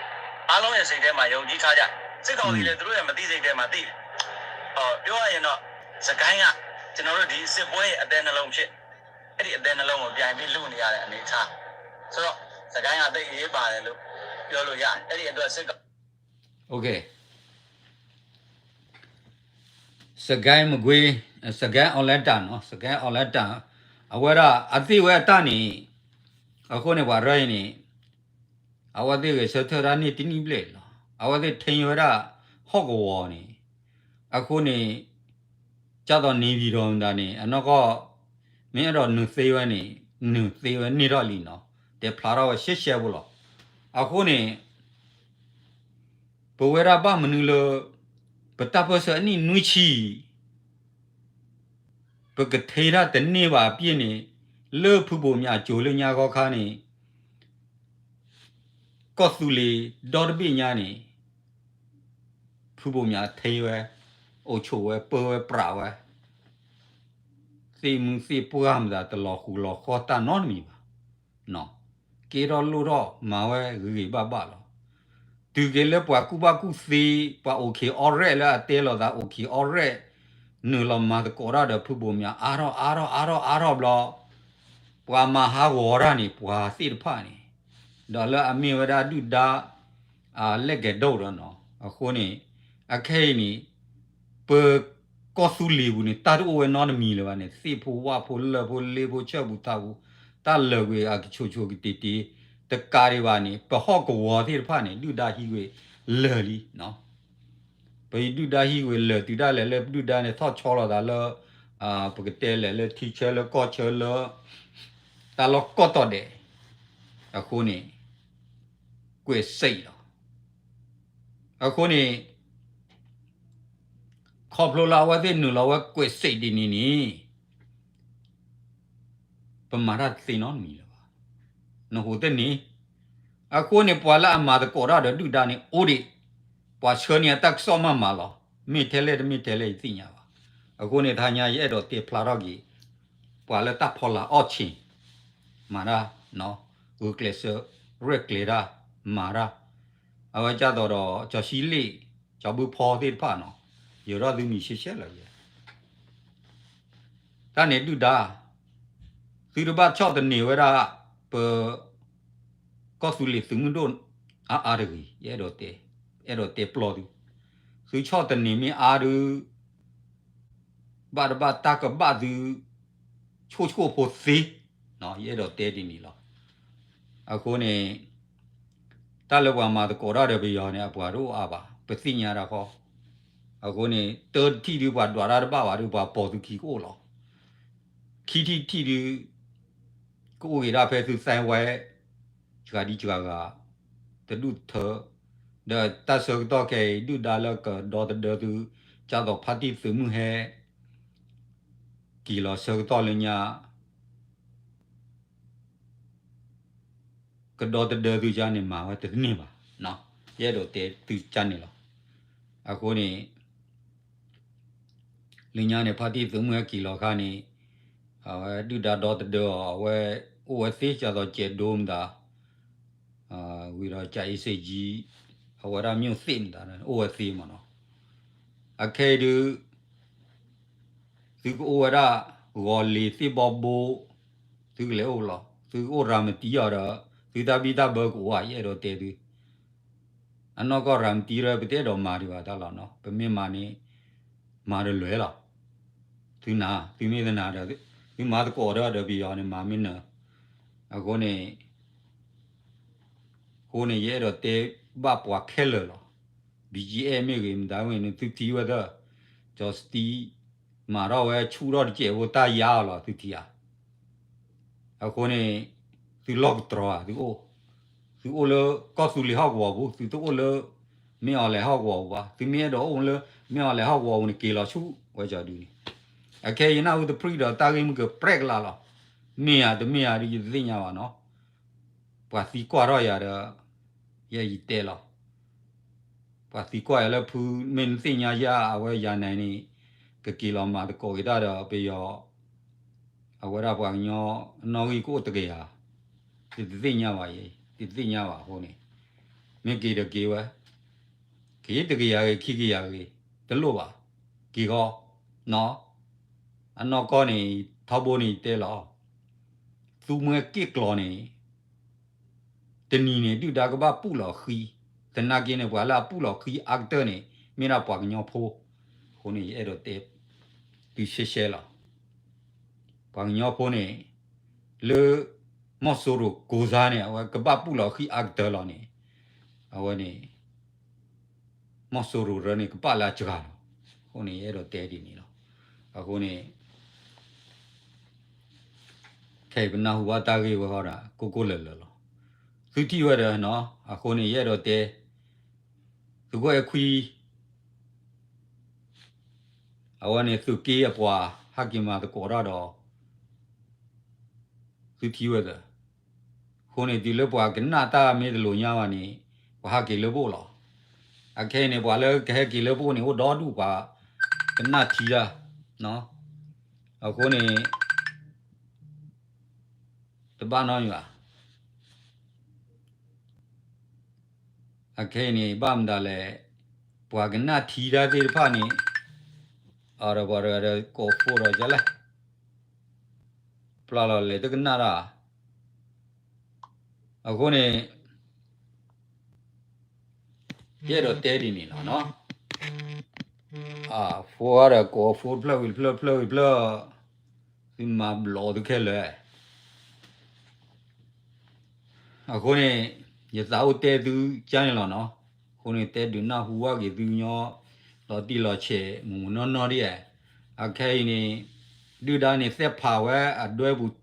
အားလုံးရဲ့ စိတ်ထဲမှာ ယုံကြည်ထားကြ။ စစ်ကောင်စီလည်း သူတို့ရဲ့ မသိစိတ်ထဲမှာ သိတယ်။ ဟော ပြောရရင်တော့ စစ်ကိုင်းက ကျွန်တော်တို့ ဒီစစ်ပွဲရဲ့ အသည်းနှလုံးဖြစ် အဲ့ဒီအသံ နှစ်လုံးကို ပြန်ပြီး လုနေရတဲ့ အနေအထားဆိုတော့ စစ်ကိုင်းက သိပ်အရေးပါတယ်လို့ ပြောလို့ရတယ်။ အဲ့ဒီအတွက် စစ်ကောင် OK စကဲမကွေး စကဲအီလတၢ်နီၤ စကဲအီလတၢ် အဝဲဒၣ်အသ့ၣ်ဝဲအတၢ်န့ၣ် အဃိန့ၣ် ပှၤရၢအံၤန့ၣ် အဝဲသ့ၣ်ဂဲၤဆၢထၢၣ်တၢ်န့ၢ်တနံၣ်ဘျဲၣ်လီၤ. အဝဲသ့ၣ်ထ့ဝဲဒၣ်ဟီၣ်ကဝီၤန့ၣ် အဃိန့ၣ် ကၢ်သိးန့ၣ်ပၠံၤဒီးမတၤန့ၣ် အနီၢ်ကီၢ် မ့ၢ်အဲၣ်ဒိးနုာ်သ့ဝဲန့ၣ် နုာ်သ့ဝဲန့ၢ်ထီၣ်လံနီၤ တဲဖျါထီၣ်ဝဲရှဲရှဲဖိလီၤ. အဃိန့ၣ် ပဝဲဒၣ်ဘၣ်မနုၤလၢ ပတၢ်ပၢၢ်ဆၢအနံၣ်နွံဆံ ပကထ့တၢ်တန့ၢ်ဘၣ်အပျ့ၢ်န့ၣ် လၢဖုဘိးမၠးကၠိၤလၢညါဂီၢ်ခါန့ၣ် ကီၢ်သူလ့ၤဒီတဘ့ၣ်ညါန့ၣ် ဖုဘိးမၠးထ့ဝဲ အိၣ်ဆိးဝဲ ပၢဝဲပြးဝဲ သ့ၣ်မုၢ်သ့ၣ်ပှၢ်မတၤ တလီၤဃူလီၤဃီတၢ်နီတမံၤဘၣ်. ကဲထီၣ်လိၣ်ထီၣ်မၤဝဲဂ့ၤဂ့ၤဘၣ်ဘၣ်လီၤ. တုၤက့ၤလၢပှၤကူၣ်ဘၣ်ကူၣ်သ့ ပှၤအိၣ်က့ၤအီရဲၣ်လၢအတဲလိာ်သးအိၣ်က့ၤအီရဲၣ် နုာ်လီၤမၤသကိးတၢ်ဒီးဖုဘိးမၠးအါထီၣ်အါထီၣ်အါထီၣ်အါထီၣ်ဘျီ ပှၤမၤဟးဂီၤတၢ်န့ၣ် ပှၤသ့ၣ်တဖၣ်န့ၣ် ဒီးလၢအမ့ၢ်ဝဲဒၣ်ဒုၣ်ဒါ အလဲၣ်ကဲၤဒိၣ်ဒီးနီၤ အဃိန့ၣ် အခဲအံၤန့ၣ် ပကီၢ်သူလ့ၤပူၤန့ၣ် တၢ်တအိၣ်ဝဲနီတမံၤလၢၤဘၣ်န့ၣ် သ့ၣ်ဖိဝၣ်ဖိလၢၢ်ဖိ လ့ဖိဆၢၣ်ပူၤထးပူၤ တၢ်လၢာ်ကွံာ်အကဆိးဆိးကတ့ၤတ့ၤ တကးဒံးဘၣ်န့ၣ် ပဟီၣ်ကဝီၤသ့ၣ်တဖၣ်န့ၣ် ဒုၣ်ဒါဟံးကွံာ်လၢာ်လံနီၤ ပဒုၣ်ဒါဟံးကွံာ်လၢာ်တုၤဒၣ်လဲာ်လၢဒုၣ်ဒါန့ၣ် ထီၣ်ဆီလီၤသးလၢ ပကတဲလဲာ်လၢထံဆၢလၢကီၢ်ဆၢလၢ တၢ်လီၢ်ကိးတီၤဒဲး အဃိန့ၣ် ကွဲးစ့းလီၤ. အဃိန့ၣ် ခီဖျိလၢအဝဲသ့ၣ်နုာ်လီၤဝဲကွဲးစ့းဒ်န့ၣ်န့ၣ် ပမၤတၢ်တသ့နီတမံၤလၢၤဘၣ်. နဟူးတန့ၢ် အဃိန့ၣ် ပှၤလၢအမၤသကိးတၢ်ဒီးဒုၣ်ဒါန့ၣ် အိၣ်ဒံး ပှၤဆှၢန့ၢ်အတၢ်ကစီၣ်မးမးလီၤ. မ့ၢ်ထဲလဲၣ်တမ့ၢ်ထဲလဲၣ် ယသ့ၣ်ညါဘၣ်. အဃိန့ၣ် တဟါညါယအဲၣ်ဒိးတဲဖျါထီၣ်က့ၤ ပှၤလၢတၢ်ဖီလာ်အီၣ်ဆ့ၣ် မၤတၢ် ဂုာ်ကျဲးစၢး ရဲၣ်ကျဲၤတၢ် မၤတၢ် အဝဲကၢ်သိးဒီး ကၠီၤဆံလ့ၣ် ကၠီၤဘုဖီသ့ၣ်တဖၣ်နီၤ ယၢၤထီၣ်သုမံၤရှဲရှဲလၢၤယဲ တၢ်န့ၣ်ဒုၣ်ဒါ သုတဘၣ်ဆီၣ်သနံးဝဲဒၣ် ပ ကီၢ်သူလ့ၤသုးမုၢ်ဒိၣ်အါအါတဂ့ၤ ယအဲၣ်ဒိးတဲ အဲၣ်ဒိးတဲပျီသု သုဆီၣ်သနံးမ့ၢ်အါဒုး ဘၣ်တဘၣ်တၢ်ကဘၣ်သု ဆိၣ်ဆိၣ်ဖိသ့ ယအဲၣ်ဒိးတဲဒ်န့ၣ်လီၤ. အဃိန့ၣ် တၢ်လၢပှၤမၤသကိးတၢ်ဒီးပယီၤန့ၣ် အပှၤတအိၣ်အါဘၣ် ပသ့ၣ်ညါတၢ်ဃီ အဃိန့ၣ် တၢတထံၣ်ဒုးပှၤဒွးတၢ်တဘၣ်ဘၣ်ဒုး ပှၤပိာ်သုခံကအိၣ်လီၤ. ခံထံၣ်တထံၣ်ဒုး ကအိၣ်က့ၤဒၣ်ဖဲသုသဲဝဲ စှၤဒံစှၤဂၤ တဒူၣ်တထၢ ဒီးတၢ်ဆၢကတီၢ်ခဲအံၤ ဒုၣ်ဒါလၢကဒီသဒၢသု ကၢ်သိးဖါတံၢ်သုးမုၢ်ဟဲ က့ၤလီၤဆၢကတီၢ်လၢညါ ကဒီသဒၢသုကါန့ၣ် မၤဝဲတန့ၢ်ဘၣ်. ယအဲၣ်ဒိးတဲသုကါန့ၣ်လီၤ. အဃိန့ၣ် လၢညါန့ၣ် ဖါတံၢ်သုးမုၢ်ဟဲက့ၤလီၤခါန့ၣ် အဝဲဒုၣ်ဒါဒီသဒၢအီၤ အဝဲအိၣ်ဝဲသ့ ကၢ်သိးကဲးဒိမတၤ ဝံၤဒီးကၠၤအ့စ့ကၠံ အဝဲဒၣ်မ့ၢ်သ့ၣ်မတၤ အိၣ်ဝဲသ့မးနီၤ. အခဲအံၤဒုး သုကအိၣ်ဝဲဒၣ် ဂီၤလ့ၤသ့ၣ်ဘီဘိ သုကလဲၤအိၣ်လီၤ. သုကအိၣ်ရၤမတံအီၤဒီး သုတၢ်ဘံၣ်တၢ်ဘၢကအိၣ်ဧါ ယအဲၣ်ဒိးတဲသု အနီၢ်ကီၢ်ရၤမတံဒီး ပတအဲၣ်ဒိးမၤဒံးဘၣ်တၢ်လီၤနီၤ. ပမ့ၢ်မၤန့ၣ် မၤတလွဲၤလီၤ. သုနာ် သုမ့ၢ်တနာ်ဒီး သုမၤသကိးဒီးဒီးပယီၤန့ၣ် မၤမ့ၢ်နၢၤ အဃိန့ၣ် အဃိန့ၣ် ယအဲၣ်ဒိးတဲဘၣ်ပှၤခဲလၢာ်လီၤ. ဘံကၠံအဲၣ်မ့ၢ်ဂ့ၤ မတၤမ့ၢ်ဂ့ၤန့ၣ် သုထံၣ်ဝဲသၢ ကၠီၤစတံ မၤထီၣ်ဝဲဆူၣ်ထီၣ်တစဲးဖိတၢ်ယါအီၤလီၤ သုထံၣ်ဧါ. အဃိန့ၣ် သုလီၢ်ကတြီၤဧါ သုအိၣ် သုအိၣ်လၢကီၢ်သူလ့ၤဟီၣ်ကဝီၤပူၤ သုတအိၣ်လၢ မ့ၢ်အီၤလဲၤဟီၣ်ကဝီၤပူၤဘၣ်. သုမ့ၢ်အဲၣ်ဒိးအိၣ်လၢ မ့ၢ်အီၤလဲၤဟီၣ်ကဝီၤပူၤန့ၣ် က့ၤလီၤဆူၣ်ဝဲကၠီၤဒုန့ၣ် အခဲအံၤယနၢ်ဟူတဖြံၣ်ဒီးတၢ်ဂ့ၢ်မုၢ်ကပြဲးကလါလီၤ. မ့ၢ်ဧါတမ့ၢ်ဧါဒ်ယတသ့ၣ်ညါဘၣ်နီၤ. ပှၤသံကွၢ်ထီၣ်ယၤဒီး ယဲယတဲလီၤ. ပှၤသံကွၢ်ယၤလၢဖု မ့ၢ်နသ့ၣ်ညါယၤ အဝဲယၤနဲန့ၣ် ကက့ၤလီၤမၤသကိးက့ၤတၢ်ဒီးပယီၤ အဝဲဒၣ်ပှၤကညီအနီၣ်ဂံၢ်ကအိၣ်တကယၤ, ယတသ့ၣ်ညါဘၣ်ယဲ, ယတသ့ၣ်ညါဘၣ်အဃိန့ၣ်, မ့ၢ်က့ၤဒီးက့ၤဝဲ, က့ၤတကယၤဂ့ၤ ခံကယၤဂ့ၤ, တလိၣ်ဘၣ်, က့ၤဃီ, နီၢ်, အနီၢ်ကီၢ်န့ၣ် ထီဘိန့ၣ်ယတဲလီၤ, သူမွဲက့ၣ်ကျီၤန့ၣ် တနံၤန့ၣ် ဒုၣ်ဒါကဘၣ်ပူၣ်လီၤဃံ, သနာ်က့န့ၣ် ပှၤလၢအပူၣ်လီၤဃံအါကတၢၢ်န့ၣ် မ့ၢ်ဒၣ်ပှၤကညီဖိ. အဃိန့ၣ် ယအဲၣ်ဒိးတဲသုရှဲရှဲလီၤ. ပှၤကညီဖိန့ၣ် လၢ မီၢ်စိရိၤကိးစါန့ၣ် အဝဲကဘၣ်ပူၣ်လီၤဃံအါကတၢၢ်လီၤန့ၣ် အဝဲန့ၣ် မီၢ်စိရိၤရၢန့ၣ် ကပာ်လၢအစှၤလီၤ. အဃိန့ၣ် ယအဲၣ်ဒိးတဲဒ်န့ၣ်လီၤ. အဃိန့ၣ် ခဲအံၤပနၢ်ဟူဘၣ်တၢ်ဂ့ၢ်ဝဲဃီဒီး ကိၢ်ကိၢ်လၢၤလၢၤလီၤ. သုထံၣ်ဝဲဒီးနီၤ, အဃိန့ၣ် ယအဲၣ်ဒိးတဲ သုးခိၣ်အဲၣ်ခွံ အဝဲန့ၣ်သုးက့အပှၤ ဟဲက့ၤမၤသကိးတၢ်ဒီး သုထံၣ်ဝဲသၢ. အဃိန့ၣ် တုၤလၢပှၤကနၣ်တၢ်မ့ၢ်တလိာ်ညါဘၣ်န့ၣ် ပှၤဟဲက့ၤလၢပအိၣ်လီၤ. အခဲအံၤန့ၣ် ပှၤလၢကဟဲက့ၤလၢပအိၣ်န့ၣ် အိၣ်ဒီဒူၣ်ပှၤကနၣ်ထံတၢ်. အဃိန့ၣ် တဘၣ်နီတမံၤဘၣ်. အခဲအံၤန့ၣ် ဘၣ်မတၤလဲၣ်, ပှၤကနၣ်ထံတၢ်သ့ၣ်တဖၣ်န့ၣ် အဒီးပှၤတဂၤဒီးကိးဖိဒီးကလဲၣ်, ပျၢ်လီၤလဲၤတကနၣ်တၢ်. အဃိန့ၣ် ယအဲၣ်ဒိးတဲဒ်န့ၣ်လီၤနီၤ. အဖိအဒီးကိးဖိတဖျၢၣ်ဝံၤတဖျၢၣ် တဖျၢၣ်ဝံၤတဖျၢၣ်, သုမၤဘျီသုခဲလၢာ်. အဃိန့ၣ် ယသးအိၣ်တဲသုကါန့ၣ်လီၤနီၤ. အဃိန့ၣ် တဲဒုးနၢ်ဟူဘၣ်က့ၤသုညီ လီၤတံၢ်လီၤဆဲးမုၢ်မုၢ်နီၢ်နီၢ်ဒ်ဧါ. အခဲအံၤန့ၣ် ဒုၣ်ဒါန့ၣ်သ့ၣ်ဖးဝဲအဒွဲပူၤ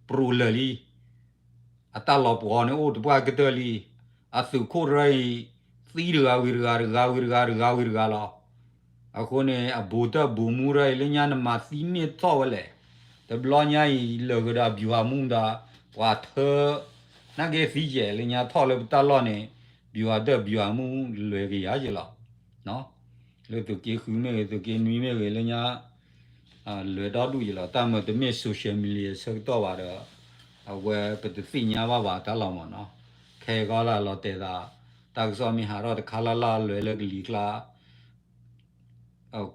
ပြူၤလၢာ်လံ. အတၢ်လီၤပှီၤန့ၣ်အိၣ်တပှၢ်ကတၢၢ်လံ. အသုးခိၣ်ရၢအံၤ သံတဂၤဝံၤတဂၤ တဂၤဝံၤတဂၤ တဂၤဝံၤတဂၤလီၤ. အဃိန့ၣ် အဘူးတၢ်ဘူးမူရၢအံၤ လၢညါနမၤသံန့ၢ်ထီၣ်ဝဲလဲၣ်. တဘျီညါအံၤ လၢာ်ကဒီးဗျူဟာမှူးဒီး ပှၤထၢ နာ်က့သံယဲၢ် လၢညါထီၣ်လၢပတၢ်လီၢ်န့ၣ် ဗျူဟာတၢ်ဗျူဟာမှူး လွဲၤကယၤယဲၢ်လီၤ. လၢသုးက့ဃုမ့ၢ်ဂ့ၤ သုးက့နွံမ့ၢ်ဂ့ၤ လၢညါ လွဲၤဒီဒူၣ်ယဲၢ်လီၤ. တၢ်မၤတမ့ၢ် social media ဆၢကတီၢ်ဘၣ်ဒီး အဝဲပတသ့ၣ်ညါဘၣ်ဘၣ်တၢ်လီၤမၢ်နီၤ. ခဲအံၤဃီလၢလီၤတဲာ်သး တၢ်ကစီၣ်မ့ၢ်ဟးထီၣ်တခါလၢ်လၢ် လွဲၤလၢကလံၤကျါ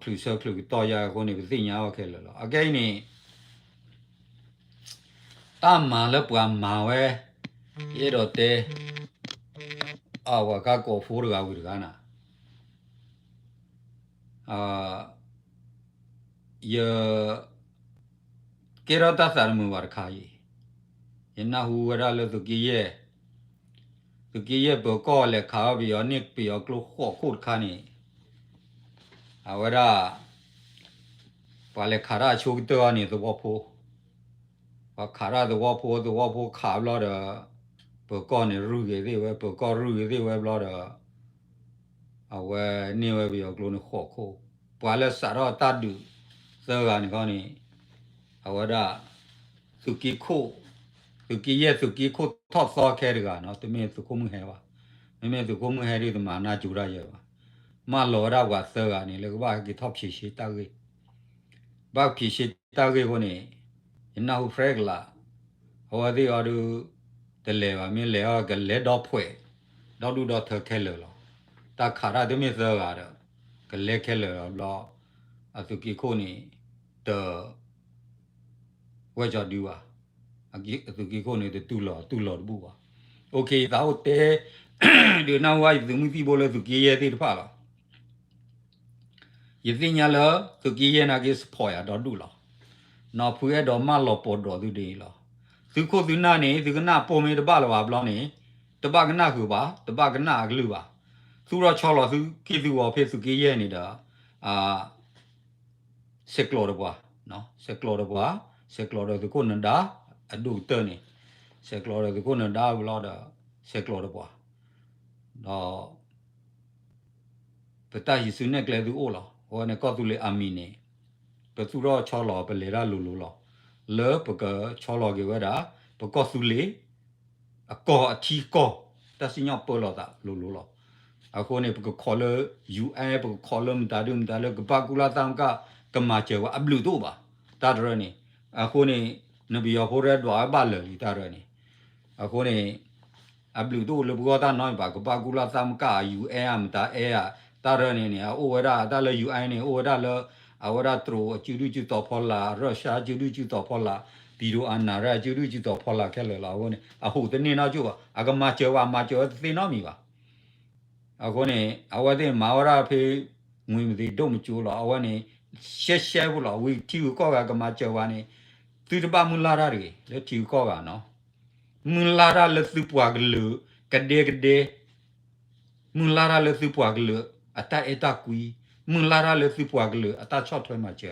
ချုးဆၢချုးကတီၢ်ယါအဃိန့ၣ် ပသ့ၣ်ညါဘၣ်ခဲလၢာ်လီၤ. အခဲအံၤန့ၣ် တၢ်မၤလၢပှၤမၤဝဲ ယအဲၣ်ဒိးတဲ အဝဲကကိးဖိတဂၤဝံၤတဂၤနၤ ယကဲထီၣ်တၢ်သးတမုာ်ဘၣ်တခါအံၤ, ယနၢ်ဟူဝဲဒၣ်လၢသုးက့ယဲၢ်, သုးက့ယဲၢ်ပၢၤကီၢ်လဲၤခးအီၤပယီၤန့ၢ်ပယီၤကျိဃိးခိၣ်တခါန့ၣ်, အဝဲဒၣ် ပှၤလဲၤခးတၢ်အဆိကတၢၢ်အီၤန့ၣ်သဝီဖိ, ပှၤခးတၢ်သဝီဖိ, သဝီဖိခးဘျီဒီး ပၢၤကီၢ်န့ၣ်ရုၢ်ဂ့ၤသ့ၣ်ဝဲ, ပၢၤကီၢ်ရုၢ်ဂ့ၤသ့ၣ်ဝဲဘျီဒီး အဝဲန့ၢ်ဝဲပယီၤကျိန့ၣ်ဃိးခိၣ်, ပှၤလၢစးထီၣ်တၢ်ဒုးသၢဂၤန့ၣ်ခီန့ၣ်, အဝဲဒၣ် သုးက့ခိၣ်, သုးက့ယဲၢ်သုးက့ခိၣ်ထီၣ်သီခဲတဂၤနီၤ, တမ့ၢ်သုးခိၣ်မုၢ်ဟဲဘၣ်, မ့မ့ၢ်သုးခိၣ်မုၢ်ဟဲဒ်တမၤနၢ်ကၠိတၢ်ယဲၢ်ဘၣ်, မၢလီၤဝဲဒၣ်ပှၤသၢဂၤန့ၣ် လၢကဘၣ်ဟဲက့ၤထီၣ်ဖြေရှင်းတၢ်ဂ့ၢ် ဘၣ်ဖြေရှင်းတၢ်ဂ့ၢ်အဃိန့ၣ်, ယနၢ်ဟူဖရဲကလး, အဝဲသ့ၣ်အီၤဒုး တလဲၤဘၣ်, မ့ၢ်လဲၤအီၤကလဲၤဒီဖှဲး, ဒီဒူၣ်ဒီထၢခဲလၢာ်လီၤ. တၢ်ခးတၢ်တမ့ၢ်သၢဂၤဒီး ကလဲၤခဲလၢာ်လီၤဘျီ, အသုးက့ခိၣ်န့ၣ် တ ဝဲကၠီဒုဘၣ်, အသုးက့ခိၣ်န့ၣ် တတူၢ်လီၤတူၢ်လီၤတဘူၣ်ဘၣ်. အိၣ်ခ့ ယသးအိၣ်တဲ ဒုးနၢ်ဟူဘၣ်ယသုးမုၢ်သံၣ်ဘိလၢသုးက့ယဲၢ်သ့ၣ်တဖၣ်လီၤ. ယသ့ၣ်ညါလၢ သုးက့ယဲၢ်နာ်က့ support ယၤဒီဒူၣ်လီၤ. နီၢ်ဖုအဲၣ်ဒိးမၢလီၤပီၢ်ဒိးသုဒ်အံၤလီၤ. သုးခိၣ်သုးနၢ်န့ၣ် သုကနၣ်ပိာ်မ့ၢ်တဘၣ်လၢၤဘၣ်ဘျီန့ၣ်, တဘၣ်ကနၣ်ဃုာ်ဘၣ်, တဘၣ်ကနၣ်အကလုၢ်ဘၣ်. သူၣ်ထီၣ်ဆီလီၤသုက့ၢ်သုဂီၤဖဲသုးက့ယဲၢ်န့ၣ်ဒီး ဆဲးကျိးဒီးပှၤ, ဆဲးကျိးဒီးပှၤ, ဆဲးကျိးဒီးသုးခိၣ်နဒါ, အဒိၣ်ကတၢၢ်န့ၣ်, ဆဲးကျိးဒီးသုးခိၣ်နဒါဘျီဒီး ဆဲးကျိးဒီးပှၤ, ဒီး ပတၢ်ဟံးစုနဲၣ်ကျဲသုအိၣ်လီၤ. အဝဲန့ၣ်ကီၢ်သူလ့ၤအမံၤန့ၣ် ပသူၣ်ထီၣ်ဆီလီၤပလဲၤတၢ်လိၤလိၤလီၤ. လၢပကဆီလီၤက့ၤဝဲဒၣ် ပကီၢ်သူလ့ၤ အကီၢ်အထံကီၢ် တၢ်စံၣ်ညီၣ်ပၢလီၤသးလိၤလိၤလီၤ. အဃိန့ၣ် ပကခိးလၢ ယူၣ်အဲၣ် ပကခိးလၢမတၤဒုမတၤလၢကပၣ်ကူလၢ်သၣ်မကၣ် ကမၤစၢၤဝဲအဘျုးတအိၣ်ဘၣ်. တၢ်တရၢန့ၣ် အဃိန့ၣ် နပယီၤဖိရဲဒွးဝဲဘၣ်လၢာ်လံတၢ်တရၢန့ၣ် အဃိန့ၣ် အဘျုးတအိၣ်လၢပဂီၢ်တၢ်နီတမံၤဘၣ်. ကပၣ်ကူလၢ်သၣ်မကၣ် ယူၣ်အဲၣ် မတၤအဲၣ် တၢ်တရၢန့ၣ်န့ၣ် အအိၣ်ဝဲဒၣ်တၢ်လၢ ယူၣ်အဲၣ် န့ၣ် အိၣ်ဝဲဒၣ်လၢ အဝဲဒၣ်တရူးအစုဒုၣ်စုတီၤဖီလာ် ရၢၡါစုဒုၣ်စုတီၤဖီလာ် ပံၤဒိၣ်အနၢ်ရၢ အစုဒုၣ်စုတီၤဖီလာ်ခဲလၢာ်လီၤ. အဃိန့ၣ် အဟူးတန့ၢ်နီတကၠိၢ်ဘၣ်, အကမၤစၢၤဘၣ် မၤစၢၤဝဲတသ့နီတမံၤဘၣ်. အဃိန့ၣ် အဝဲသ့ၣ်မၤဝဲဒၣ်ဖဲ ငွေမသ့းဒိၣ်မကၠိလီၤ. အဝဲန့ၣ် ရှဲရှဲဖိလီၤ. ဝံၤထံဂုၤကီၢ်ဂၤကမၤစၢၤဝဲန့ၣ် သုတဘၣ်မုၢ်လၢ်တၢ်တဂ့ၤ လၢထံဂုၤကီၢ်ဂၤနီၤ. မုၢ်လၢ်တၢ်လၢသုပှၤကလုာ် ကဒဲကဒဲ, မုၢ်လၢ်တၢ်လၢသုပှၤကလုာ် အတၢ်အဲၣ်တၢ်ကွံ, မုၢ်လၢ်တၢ်လၢသုပှၤကလုာ် အတၢ်ဆီၣ်ထွဲမၤစၢၤ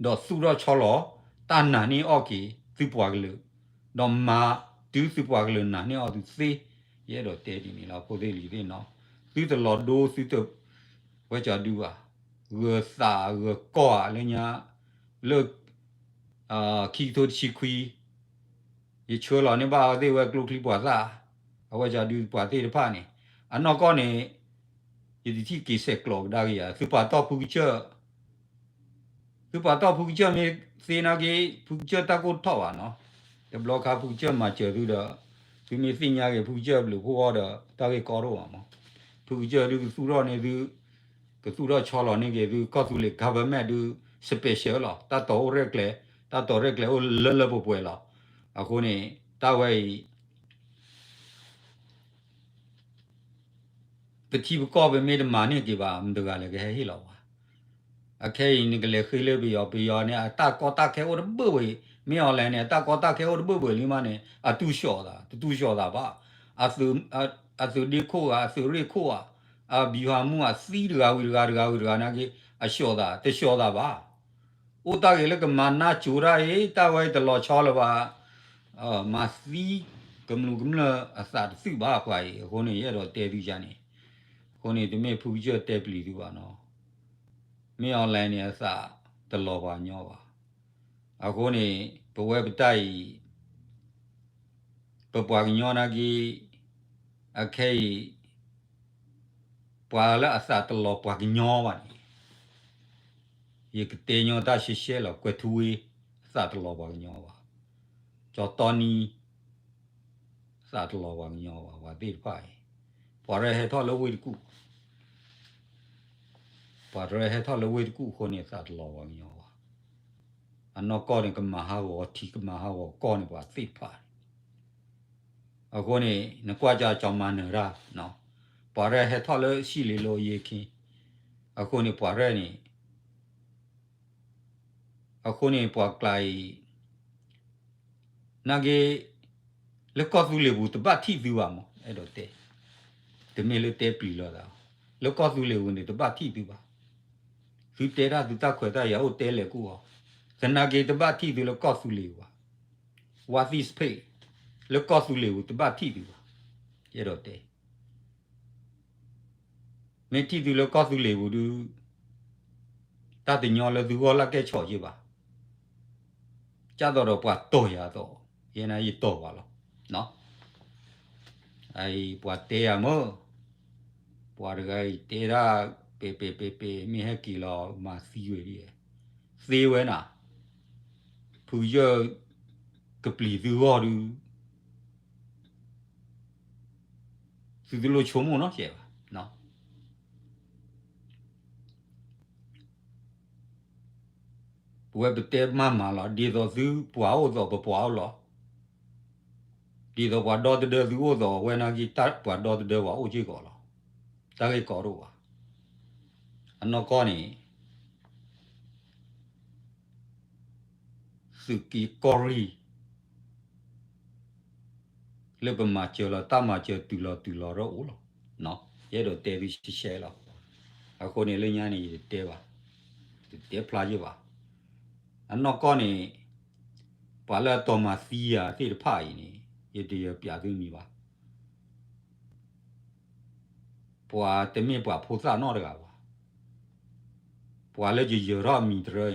ဒီးသူၣ်ထီၣ်ဆီလီၤ တၢ်နာ်န့ၢ်အီၣ်က့ၤသုပှၤကလုာ်, ဒီးမၤတုၤသုပှၤကလုာ်နာ်န့ၢ်အီၣ်သုသ့, ယအဲၣ်ဒိးတဲဒ်န့ၣ်လီၤ. ဖိသ့ၣ်လံၤသ့ၣ်နီၤ, သုတလီၤဒိသုတ ဝဲကၠီဒုဘၣ်, ဂၢၤသးဂၢၤကီၢ်ဧါလၢညါ, လၢ ခံကထိတဆံခွံ ယဆှၢလီၤန့ၢ်ဘၣ်အဝဲသ့ၣ်ဝဲကျိချံမျိာ်သၣ်, အဝဲကၠီဒုပှၤသ့ၣ်တဖၣ်န့ၣ်, အနီၢ်ကီၢ်န့ၣ် ယတထံၣ်က့ၤဆဲးကျိးကဒါက့ၤယၤ, သုပှၤတီၢ်ဖုကစၢၢ် သုပှၤတီၢ်ဖုကစၢၢ်မ့ၢ်သ့နာ်က့ ဖုကစၢၢ်တၢ်ကိၢ်ထီၣ်ဘၣ်နီၤ, တဘျီခါဖုကစၢၢ်မၤစၢၤသုဒီး သုမ့ၢ်သ့ၣ်ညါက့ၤဖုကစၢၢ်ဘျုးဖှိၣ်အီၤဒီး တၢ်ဂ့ၢ်ကီတအိၣ်ဘၣ်မး, ဖုကစၢၢ်ဒုကသူၣ်ထီၣ်န့ၢ်သု ကသူၣ်ထီၣ်ဆီလီၤန့ၢ်က့ၤသု ကီၢ်သူလ့ၤ government ဒု special လီၤ, တၢ်တီၤအိၣ်ရဲၣ်ကျဲၤ, တၢ်တီၤရဲၣ်ကျဲၤအိၣ်လၢလၢပှဲၤပှဲၤလီၤ. အဃိန့ၣ် တၢ်ဝဲအံၤ ပထံပကီၢ်ပမ့ၢ်တမၤန့ၢ်က့ၤဘၣ် မတၤတဂၤလဲၣ်ကဟဲဟ့ၣ်လီၤပှၤ, အခဲအံၤန့ၣ်ကလဲၤဃ့လၢပယီၤ, ပယီၤန့ၣ် အတၢ်ကီတၢ်ခဲအိၣ်တဘၣ်ဘၣ်, မ့ၢ်အီၤလဲၣ်န့ၣ် အတၢ်ကီတၢ်ခဲအိၣ်တဘၣ်ဘၣ်လံမးန့ၣ် အတူၢ်ဆှီၣ်သး, တတူၢ်ဆှီၣ်သးဘၣ်, အသုးဒ့ခိၣ်ဧါ, အသုးရ့ၣ်ခိၣ်ဧါ, အဗျူဟာမှူး အသံတဂၤဝံၤတဂၤတဂၤဝံၤတဂၤနာ်က့ အဆှီၣ်သး, တဆှီၣ်သးဘၣ်. အိၣ်တၢ်ဂ့ၤလၢကမၤနၢ်စိၤတၢ်အံၤ တၢ်ဝဲတလီၤဆီလၢၤဘၣ်, မၤသံကမျူးကမျၢၢ်အသးတသုဘၣ်ပှၤအံၤ, အဃိန့ၣ် ယအဲၣ်ဒိးတဲသုယၤန့ၣ်, အဃိန့ၣ် တမ့ၢ်ဖုကစၢၢ်တဲပျံၤသုဘၣ်နီၤ, မ့ၢ်အီၤလဲၣ်န့ၣ် အသးတလီၤပှၤကညီဘၣ်. အဃိန့ၣ် ပဝဲပတၢ်အံၤ ပပှၤကညီနာ်က့ အခဲအံၤ ပှၤလၢအသးတလီၤပှၤကညီဘၣ်န့ၣ် ယကတဲညီတၢ်ရှဲရှဲလီၤ, ကွဲၤထူဝ့ အသးတလီၤပှၤကညီဘၣ်, ကၠီတီနံ သးတလီၤပှၤကညီဘၣ်, ပှၤသ့ၣ်တဖၣ်အံၤ ပှၤရဲဟဲထီၣ်လၢဝ့ၢ်တကူၣ်, ပှၤရဲဟဲထီၣ်လၢဝ့ၢ်တကူၣ်အဃိန့ၣ် သးတလီၤပှၤကညီဘၣ်. အနီၢ်ကီၢ်န့ၣ် ကမၤဟးဂီၤထံ ကမၤဟးဂီၤကီၢ်န့ၣ် ပှၤသ့ၣ်တဖၣ်န့ၣ်, အဃိန့ၣ် နကွၢ်ကၠီမၤနၢၤတၢ်, ပှၤရဲဟဲထီၣ်လၢစံၣ်လ့ၤလၢအယ့ၢ်ခ့, အဃိန့ၣ်ပှၤရဲန့ၣ် အဃိန့ၣ်ပှၤကျါအံၤ နာ်က့ လၢကီၢ်သူလ့ၤပူၤတဘၣ်ထံၣ်သုဘၣ်မး, အဲၣ်ဒိးတဲ, တမ့ၢ်လၢတဲပျံၤလီၤသး, လၢကီၢ်သူလ့ၤပူၤန့ၣ် တဘၣ်ထံၣ်သုဘၣ်. သုတဲတၢ်သုတၢ်ခွဲးတၢ်ယာ်အိၣ်တဲလဲၤကူၣ်အီၤ, သနာ်က့တဘၣ်ထံၣ်သုလၢကီၢ်သူလ့ၤပူၤဘၣ်. What is pay လၢကီၢ်သူလ့ၤပူၤတဘၣ်ထံၣ်သုဘၣ်, အဲၣ်ဒိးတဲ မ့ၢ်ထံၣ်သုလၢကီၢ်သူလ့ၤပူၤဒုး တၢ်တညီလၢသုဂီၢ်လၢကဲဆီးက့ဘၣ်. ကၢ်သိးဒီးပှၤတီၢ်ယၤသိး, ယဲန့ၣ်ယတီၢ်ပှၤလီၤ. အအံၤပှၤတဲယၤမ့ၢ်, ပှၤတဂၤအံၤတဲဒၣ် ပဲာ်ပဲာ်ပဲာ်ပဲာ် မ့ၢ်ဟဲက့ၤလီၤမၤသံဝဲဒ်, သ့ဝဲနၤ, ဖုယၢၢ်ကပျံၤသုဂီၢ်ဒုး သုတလိၣ်ဆိကမိၣ်နီတစဲးဘၣ်. ပဝဲပတဲမၤမၤလီၤ, ဒ်သိးသုပှၤအိၣ်သိးပပှၤအိၣ်လီၤ. ဒ်သိးပှၤဒီသဒၢသုအိၣ်သိး ဝဲနာ်က့ ပှၤဒီသဒၢပှၤအိၣ်စ့ၢ်ကီးလီၤ. တၢ်ဂ့ၢ်ကီတအိၣ်ဘၣ်. အနီၢ်ကီၢ်န့ၣ် သုးက့ၤကီၢ်ရ့ၣ် လၢပမၤစၢၤလီၤ တၢ်မၤစၢၤတုၤလီၤတုၤလီၤဒီးအိၣ်လီၤ. ယအဲၣ်ဒိးတဲသုရှဲရှဲလီၤ. အဃိန့ၣ်လၢညါန့ၣ် ယတတဲဘၣ်, တတဲဖျါယ့ၢ်ဘၣ်. အနီၢ်ကီၢ်န့ၣ် ပှၤလၢအတီၤမၤသံယၤသ့ၣ်တဖၣ်အံၤန့ၣ် ယတယၢၤပျးသုမံၤဘၣ်. ပှၤတမ့ၢ်ပှၤဖိသၣ်နီတဂၤဘၣ်. ပှၤလၢယယၢၤထီၣ်အမံၤတရၢအံၤ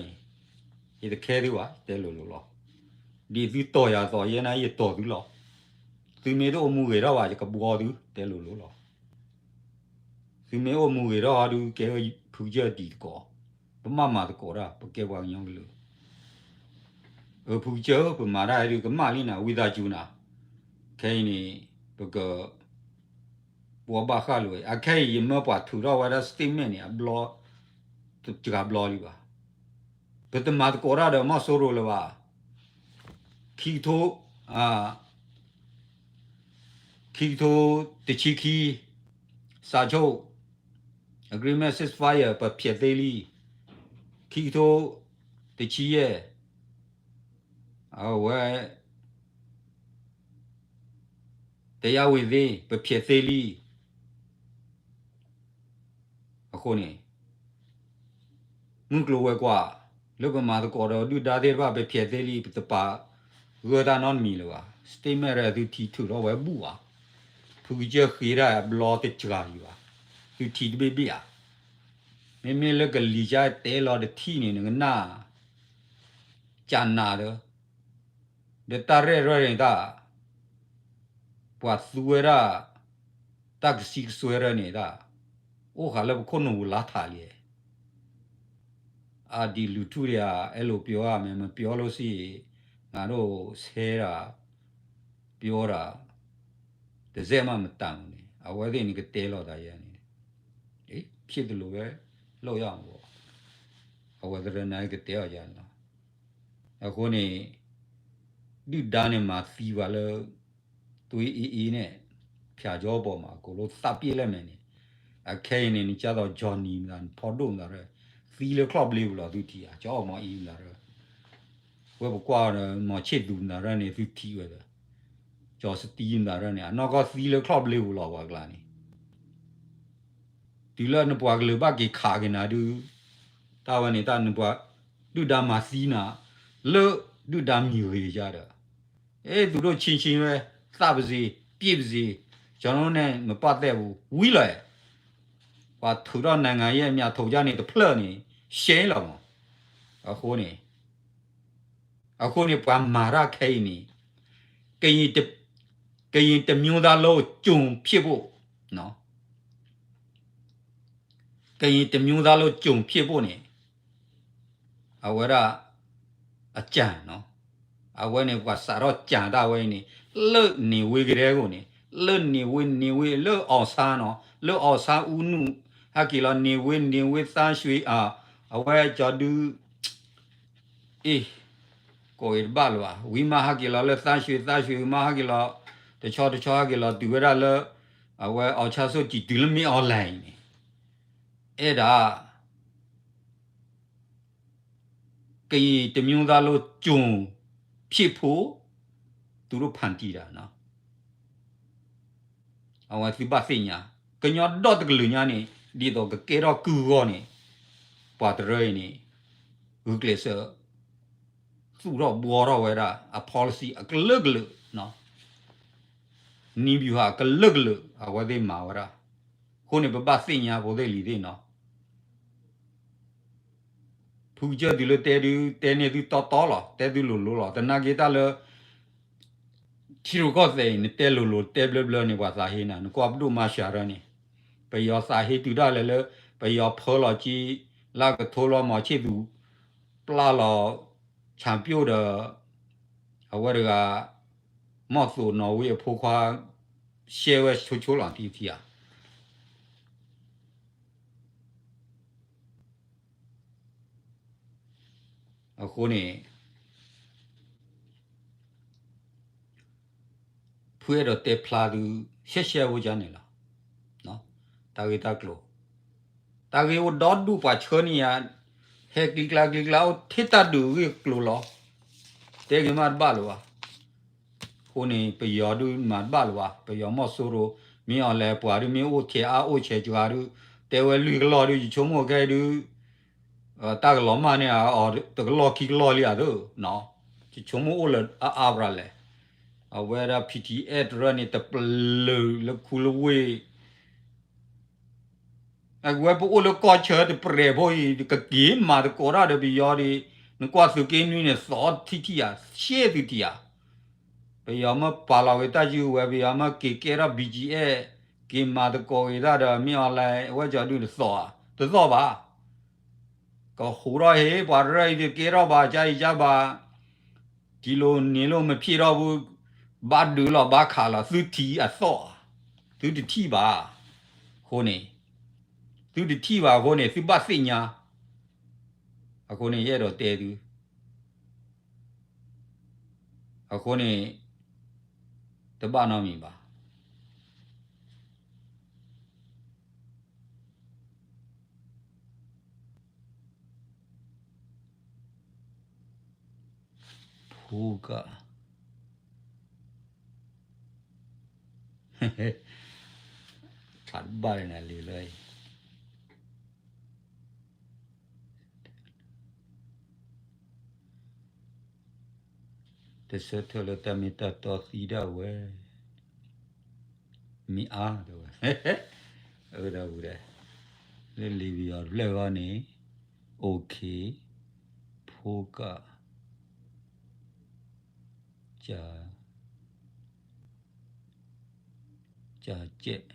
ယတခဲသုဘၣ်, တဲလိၤလိၤလီၤ. ဒ်သုတီၢ်ယၤသိး ယဲန့ၣ်ယတီၢ်သုလီၤ. သုမ့ၢ်တအိၣ်မူဂ့ၤထီၣ်ဘၣ် ယကဘှီသု, တဲလိၤလိၤလီၤ. သုမ့ၢ်အိၣ်မူဂ့ၤထီၣ်ဒုး ကဲဝဲဖုကစၢၢ်တံၤသကိး, ပမၤမၤသကိးတၢ် ပကဲပှၤကညီကလုာ်. အဖုကစၢၢ်ဧၢ ပမၤတၢ်ဒုးကမၣ်လံနၤ ဝံသးစူၤနၤ, ခဲအံၤန့ၣ် ပက ဘှီဘၣ်ဃၣ်လိာ်ဝဲ, အခဲအံၤယမၢပှၤထုးထီၣ်ဝဲဒၣ် statement န့ၣ် အဘျီ တဂၤဘျီလံဘၣ်. ပတမၤသကိးတၢ်ဒီးမီၢ်စိရိၤလၢၤဘၣ်. ခံကထိ, ခံကထိတဆံခံ, စာချုပ်, agreement ceasefire ပဖျက်သေးလံ. ခံကထိတဆံယဲၢ်, အဝဲ တရားဝင်သေး, ပဖျက်သေးလံ. အဃိန့ၣ် မုၢ်ကျိၤဝဲၤကွာ် လၢပမၤသကိးဒီးဒုၣ်ဒါသ့ၣ်တဖၣ် ပဖျက်သေးလံ, ပတပာ်ဂၢၢ်တၢ်နီတမံၤလၢၤဘၣ်. statement ဒီးသုထံၣ်ထုးထီၣ်ဝဲဘူၣ်ဘၣ်. ဖုကစၢၢ်ဃ့တၢ်ဘျီတစှၤယံၤဘၣ်. သုထံၣ်တဘ့ၣ်ဘ့ၣ်ဧါ. မ့မ့ၢ်လၢကလံၤကါတဲလီၤတထံၣ်န့ၣ် နကနၣ် ကနးဒီး ဒီးတၢ်ရဲၣ်ရဲၣ်န့ၣ်တၢ် ပှၤသူဝဲဒၣ် တၢ်ကဆံကစွဲရဲၣ်န့ၣ်တၢ် အိၣ်ဃာ်လၢပခိၣ်နူာ်ပူၤလါထးလံ. အဒံးလူၤထူၣ်ဒံးဧါ, အဲၣ်လိာ်ပျီဧါ, မ့ၢ်မပျီလိာ်စံး, ငါဒိၣ်ဆဲဒၣ် ပျီဒၣ် တစဲးမးမတၤမူန့ၣ် အဝဲသ့ၣ်န့ၣ်ကတဲလီၤသးယဲန့ၣ် ဖြစ်သလိုပဲ လုပ်ရမှာပေါ့. အဝဲသရၣ်န့ၣ်ကတဲအီၤယဲန့ၣ်လီၤ. အဃိန့ၣ် ဒုၣ်ဒါန့ၣ်မၤသံပှၤလၢ သွေးအေးအေးနဲ့ ဖျာကြောပေါ်မှာ အကုန်လုံးသတ်ပစ်လိုက်မယ်န့ၣ်, အခဲအံၤန့ၣ် နကၢ်သိး Johnny မတၤ နဖီဒိၣ်မတၤရၢ သံလၢချီၣ်ဘျ့ပူၤလီၤ သုထံၣ်ဧါ, ကၠီအီၣ်မီအံမတၤရၢ ဝဲပကွၢ်ဒီး မီၤဆ့ၣ်သူမတၤရၢန့ၣ် သုထံၣ်ဝဲဒီး ကၠီစတံမတၤရၢန့ၣ် အနီၢ်ကီၢ်သံလၢချီၣ်ဘျ့ပူၤလီၤ ပှၤကျါန့ၣ် တုၤလၢနပှၤကလုာ်ဘၣ်က့ၤခးက့ၤနၤဒုး တၢ်ဝဲန့ၣ်တၢ်နပှၤ ဒုၣ်ဒါမၤသံနၤ လၢဒုၣ်ဒါမံၤဂ့ၤယါဒီး အဲ သူတို့ ချင်းချင်းပဲ သတ်ပါစေ ပစ်ပါစေ ကျွန်တော်တို့နဲ့ မပတ်သက်ဘူး ဝံၤလီၤ. ပှၤထုးထီၣ် နိုင်ငံရေးအမြတ်ထုတ်ကြန့ၣ် တဖျၢၣ်န့ၣ် ရှဲလီၤမး အဃိန့ၣ် အဃိန့ၣ် ပှၤမၤတၢ်ခဲအံၤန့ၣ် ကရင်တ ကရင်တစ်မျိုးသားလုံး ကျွန်ဖြစ်ဖို့ နော် ကရင်တစ်မျိုးသားလုံး ကျွန်ဖြစ်ဖို့န့ၣ် အဝဲဒၣ် အကြံ နော် အဝဲန့ၣ် ပှၤစးထီၣ်ကြံတၢ်ဝဲအံၤန့ၣ် လၢနေဝင်းကတည်းကိုန့ၣ် လၢနေဝင်း နေဝင်း လၢအောင်ဆန်း နော် လၢအောင်ဆန်းဦးနု ဟဲက့ၤလီၤ နေဝင်း နေဝင်း သန်းရွှေ အဝဲကၠီဒု အ့ ကိးအံၤတဘၣ်လၢၤဘၣ် ဝံၤမးဟဲက့ၤလီၤလၢ သန်းရွှေ သန်းရွှေ ဝံၤမးဟဲက့ၤလီၤ တဆီတဆီဟဲက့ၤလီၤ တုၤဝဲဒၣ်လၢ အဝဲ အောင်ဆန်းစုကြည် တုၤလၢ မင်းအောင်လှိုင် န့ၣ် အဲဒါ ကရင်တစ်မျိုးသားလုံး ကျွန်ဖြစ်ဖို့ သူတို့ဖန်တီးတာနော် အဝဲသုဘၣ်သ့ၣ်ညါ ကညီဒီတကလုာ်ညါန့ၣ် ဒ်သိးကကဲထီၣ်ကုၢ်အဂီၢ်န့ၣ် ပှၤတရၢအံၤန့ၣ် ဂုာ်ကျဲးစၢး သူၣ်ထီၣ်ဘှီထီၣ်ဝဲဒၣ် အ policy အကလုာ်ကလုာ် နည်းဗျူဟာ အကလုာ်ကလုာ် အဝဲသ့ၣ်မၤဝဲဒၣ် အဃိန့ၣ် ပဘၣ်သ့ၣ်ညါဖိသ့ၣ်လံၤသ့ၣ်နီၤ ဖုကစၢၢ်တုၤလၢတဲဒု တဲန့ၢ်သုတီတီလီၤ တဲသုလိၤလိၤလီၤ သနာ်က့တၢ်လၢ ထံရူၢ်ကီၢ်သဲးအံၤ နတဲလိၤလိၤ တဲဘျၢဘျၢန့ၣ် ပှၤသးဟ့နၤ နကွၢ်ပဒိၣ်မါစှၤရၢန့ၣ် ပယီၤသးဟ့တုၤဒၣ်လဲာ်လၢ ပယီၤဖၢလီၤက့ၤ လၢကထိလီၤ မီၤဆ့ၣ်သူး ပျၢ်လီၤ ဆၣ်ပျိၣ်ဒီး အဝဲတဂၤ မီၢ်သိးနီၣ်ဝ့အဖိခွါ ရှဲဝဲဆိဆိလီၤ ထံထံဧါ အဃိန့ၣ် ဖုအဲၣ်ဒိးတဲဖျါသု ရှဲရှဲဖိကန့ၣ်လီၤ. တၢ်ဂ့ၢ်တၢ်ကျိၤ တၢ်ဂ့ၢ်အိၣ်ဒီဒူၣ်ပှၤဆှၢန့ၢ်ယၤ ဟဲကျံကျါကျံကျါအိၣ်ထဲတၢ်ဒုးဂ့ၢ်ကျိၤလီၤ. တဲက့ၤမးတဘၣ်လၢၤဘၣ်. အဃိန့ၣ် ပယီၤဒုးမၤတဘၣ်လၢၤဘၣ်. ပယီၤမီၢ်စိရိၤ မ့ၢ်အီၤလဲၤပှၤဒုးမ့ၢ်အိၣ်ဆဲးအါအိၣ်ဆဲးစှၤဒုး တဲဝဲလွံၢ်ကလီၢ်ဒုး ယဆိကမိၣ်ခဲအံၤဒုး တၢ်ကလီၤမၢ်န့ၢ်အီၤတကလီၢ်ခံကလီၢ်လံဧါသၢ ယဆိကမိၣ်အိၣ်လၢအအါဘၣ်လဲၣ်. အဝဲဒၣ် PDF တရၢန့ၣ် တပလၢၢ်လၢခူလဝ့ၢ် အဝဲပအိၣ်လၢကီၢ်ဆၢတပြဲၤဖိအံၤ ကက့ၤမၤသကိးတၢ်ဒီးပယီၤဒံး နကွၢ်သုးက့နွံန့ၣ် သီထံထံဧါ ရှဲသုးထံဧါ. ပယီၤမ့ၢ်ပာ်လီၤက့ၤတၢ်စုကဝဲၤ ပယီၤမ့ၢ်က့ၤကဲထီၣ် ဘီၣ်ကၠံအဲၣ် က့ၤမၤသကိးက့ၤတၢ်ဒီး မ့ၢ်အီၤလဲၤ အဝဲကၠီဒုးတသီၣ်ဧါ တသီၣ်ဘၣ်. ကဟူးထီၣ်ဟ့ ပှၤရဲၣ်အံၤတကဲထီၣ်ဘၣ် ကၢ်အံၤကၢ်ဘၣ် ကံလိၤန့ၣ်လိၤမ့ၢ်ဖျိထီၣ်ပူၤ ဘၣ်ဒုးလီၤဘၣ်ခးလီၤ သုထံၣ်အသီၣ်ဧါ သုတထံၣ်ဘၣ်. အဃိန့ၣ် သုတထံၣ်ဘၣ်အဃိန့ၣ် သုဘၣ်သ့ၣ်ညါ အဃိန့ၣ် ယအဲၣ်ဒိးတဲသု အ အဃိန့ၣ် တဘၣ်နီတမံၤဘၣ်. ဖိကၣ် ဖးတဘၣ်လၢနလံာ်လၢအံၤ တဆၢထၢၣ်လၢတၢ်မ့ၢ်တၢ်တီသံဒၣ်ဝဲ မ့ၢ်အါတဲဝဲ အဝဲဒၣ်ဝဲဒၣ် လၢလံာ်ပယီၤတဖျၢၣ်အဂီၢ်န့ၣ် OK ဖိကၣ် ကၠ ကၠကဲး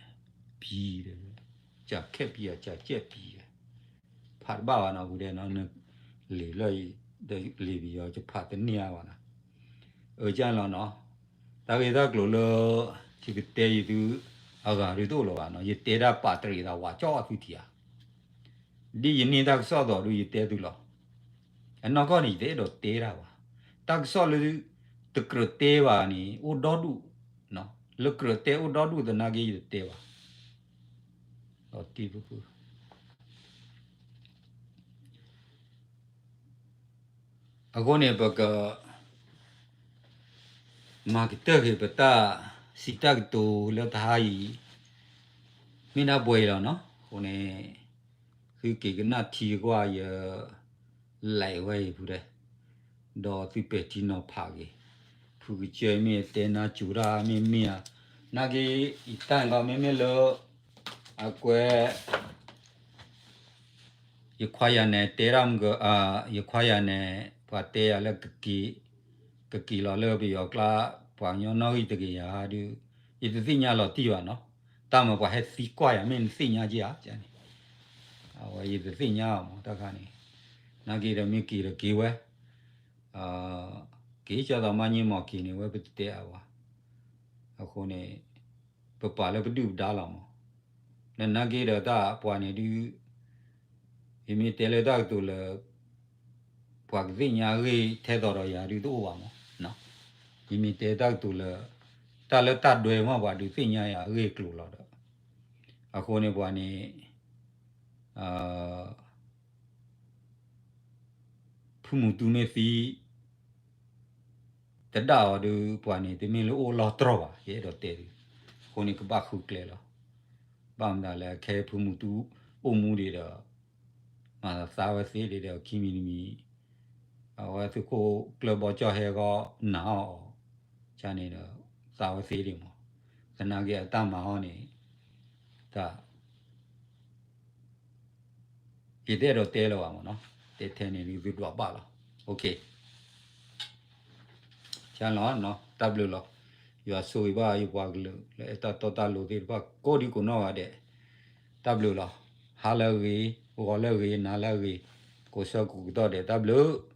ပံၤ ကၠခဲးပံၤ ကၠကဲးပံၤ ဖးတဘၣ်ဘၣ်နီၤ ဝဲဒၣ်နီၤ လံာ်လၢ လံာ်ပယီၤယဖးတန့ၢ်အါဘၣ်နီၤ အၢကၢ်လီၤနီၤ တၢ်ဂ့ၢ်တၢ်ကျိၤလၢ ယကတဲယသု အဂၤဒုးတအိၣ်လၢၤဘၣ်နီၤ ယတဲဒၣ်ပာ်တရံးသးဝးကၠီအသုထံၣ်ဧါ ဒ်ယန့ၢ်တၢ်ကစီၣ်သိးဒုးယတဲသုလီၤ အနီၢ်ကီၢ်န့ၣ် ယတအဲၣ်ဒိးတဲတၢ်ဘၣ် တၢ်ကစီၣ်လၢ တကြၢးတဲဘၣ်န့ၣ် အိၣ်ဒီဒူၣ် လၢကြၢးတဲအိၣ်ဒီဒူၣ်သနာ်က့ယတတဲဘၣ် အဃိန့ၣ် ပက မၤကတၢၢ်က့ၤပတၢ်စံးတၢ်ကတိၤလၢတဟါအံၤ မ့ၢ်ဒၣ်ပှဲၤအံၤလီၤနီၤ အဃိန့ၣ် သုက့ၤကနၣ်ထံကွၢ်ယ like ဝဲအံၤဖုတဲ ဒီးသုပဲာ်ထံနီၤဖးက့ၤ ဖုကစၢၢ်မ့ၢ်တဲနါစိၤတၢ်မ့ၢ်မ့ၢ်ဧါ နာ်က့ ယတၢ်န့ၣ်ကီမ့မ့ၢ်လၢ အကွဲ ယခွါယၤန့ၣ် တဲဒၣ်မုၢ်က ယခွါယၤန့ၣ် ပှၤတဲယၤလၢ ကက့ၤလီၤလၢပယီၤကျါ ပှၤကညီနီၣ်ဂံၢ်တကယၤဒုး ယတသ့ၣ်ညါလီၤတံၢ်ဘၣ်နီၤ တၢ်မၤပှၤဟဲသံကွၢ်ယၤ မ့ၢ်နသ့ၣ်ညါက့ဧါန့ၣ် အဝဲယတသ့ၣ်ညါဘၣ်မးတၢ်ခါန့ၣ် နာ်က့ဒီးမ့ၢ်က့ၤဒီးက့ၤဝဲ က့ၤကၢ်သိးမါည့မီၢ်က့ၤန့ၣ် ဝဲပတတဲအါဘၣ် အဃိန့ၣ် ပပာ်လၢပဒုၣ်ပဒါလီၤမး ဒီးနာ်က့ဒီးတၢ်ပှၤန့ၣ်ဒုး ယမ့ၢ်တဲလၢတၢ်ကတိၤလၢ ပှၤကသ့ၣ်ညါအဂ့ၢ်ထဲသိးဒီးယၤဒုးတအိၣ်ဘၣ်မး ယမ့ၢ်တဲတၢ်ကတိၤလၢ တၢ်လၢတၢ်ဒွဲမး ပှၤဒုးသ့ၣ်ညါယၤအဂ့ၢ်အကျိၤလီၤဒီး အဃိန့ၣ်ပှၤန့ၣ် ဖုမူတူမ့ၢ်သံ တဒၣ်အီၤဒီး ပှၤန့ၣ် တမ့ၢ်လၢအိၣ်လီၢ်တြီၢ်ဘၣ် ယအဲၣ်ဒိးတဲဒုး အဃိန့ၣ်ကဘၣ်ဃုကျဲလီၤ ဘၣ်မတၤလဲၣ် ခဲဖုမူတူအိၣ်မူဒံးဒီး မၤသးသးဝဲသ့ဒံးဒီး ခံမံၤတမံၤ အဝဲသုးခိၣ်ကျၢၢ်ဘီကၠီၣ်ဟဲဂီၢ်နၤအီၤ ကန့ၣ်ဒီး သးဝဲသ့ဒံးမး သနာ်က့အတၢ်မၤအီၤန့ၣ် တၢ် ယတအဲၣ်ဒိးတဲလၢၤဘၣ်မးနီၤ တဲထဲန့ၣ်ဒုးသုဒွးဘၣ်လီၤ ကၠလီၤ တၢ်ဘျုးလီၤ ယွၤဆိၣ်ဂ့ၤဘၣ်ယပှၤကလုာ်လၢအဲၣ်တၢ်တီတၢ်လိၤသ့ၣ်တဖၣ် ကိးဒံကိးနီၢ်ဂၤဒဲး တၢ်ဘျုးလီၤ ဟါလၢအဂ့ၤ ဂီၤလၢအဂ့ၤ နၤလၢအဂ့ၤ ကိးဆၢကိးကတီၢ်ဒဲး တၢ်ဘျုး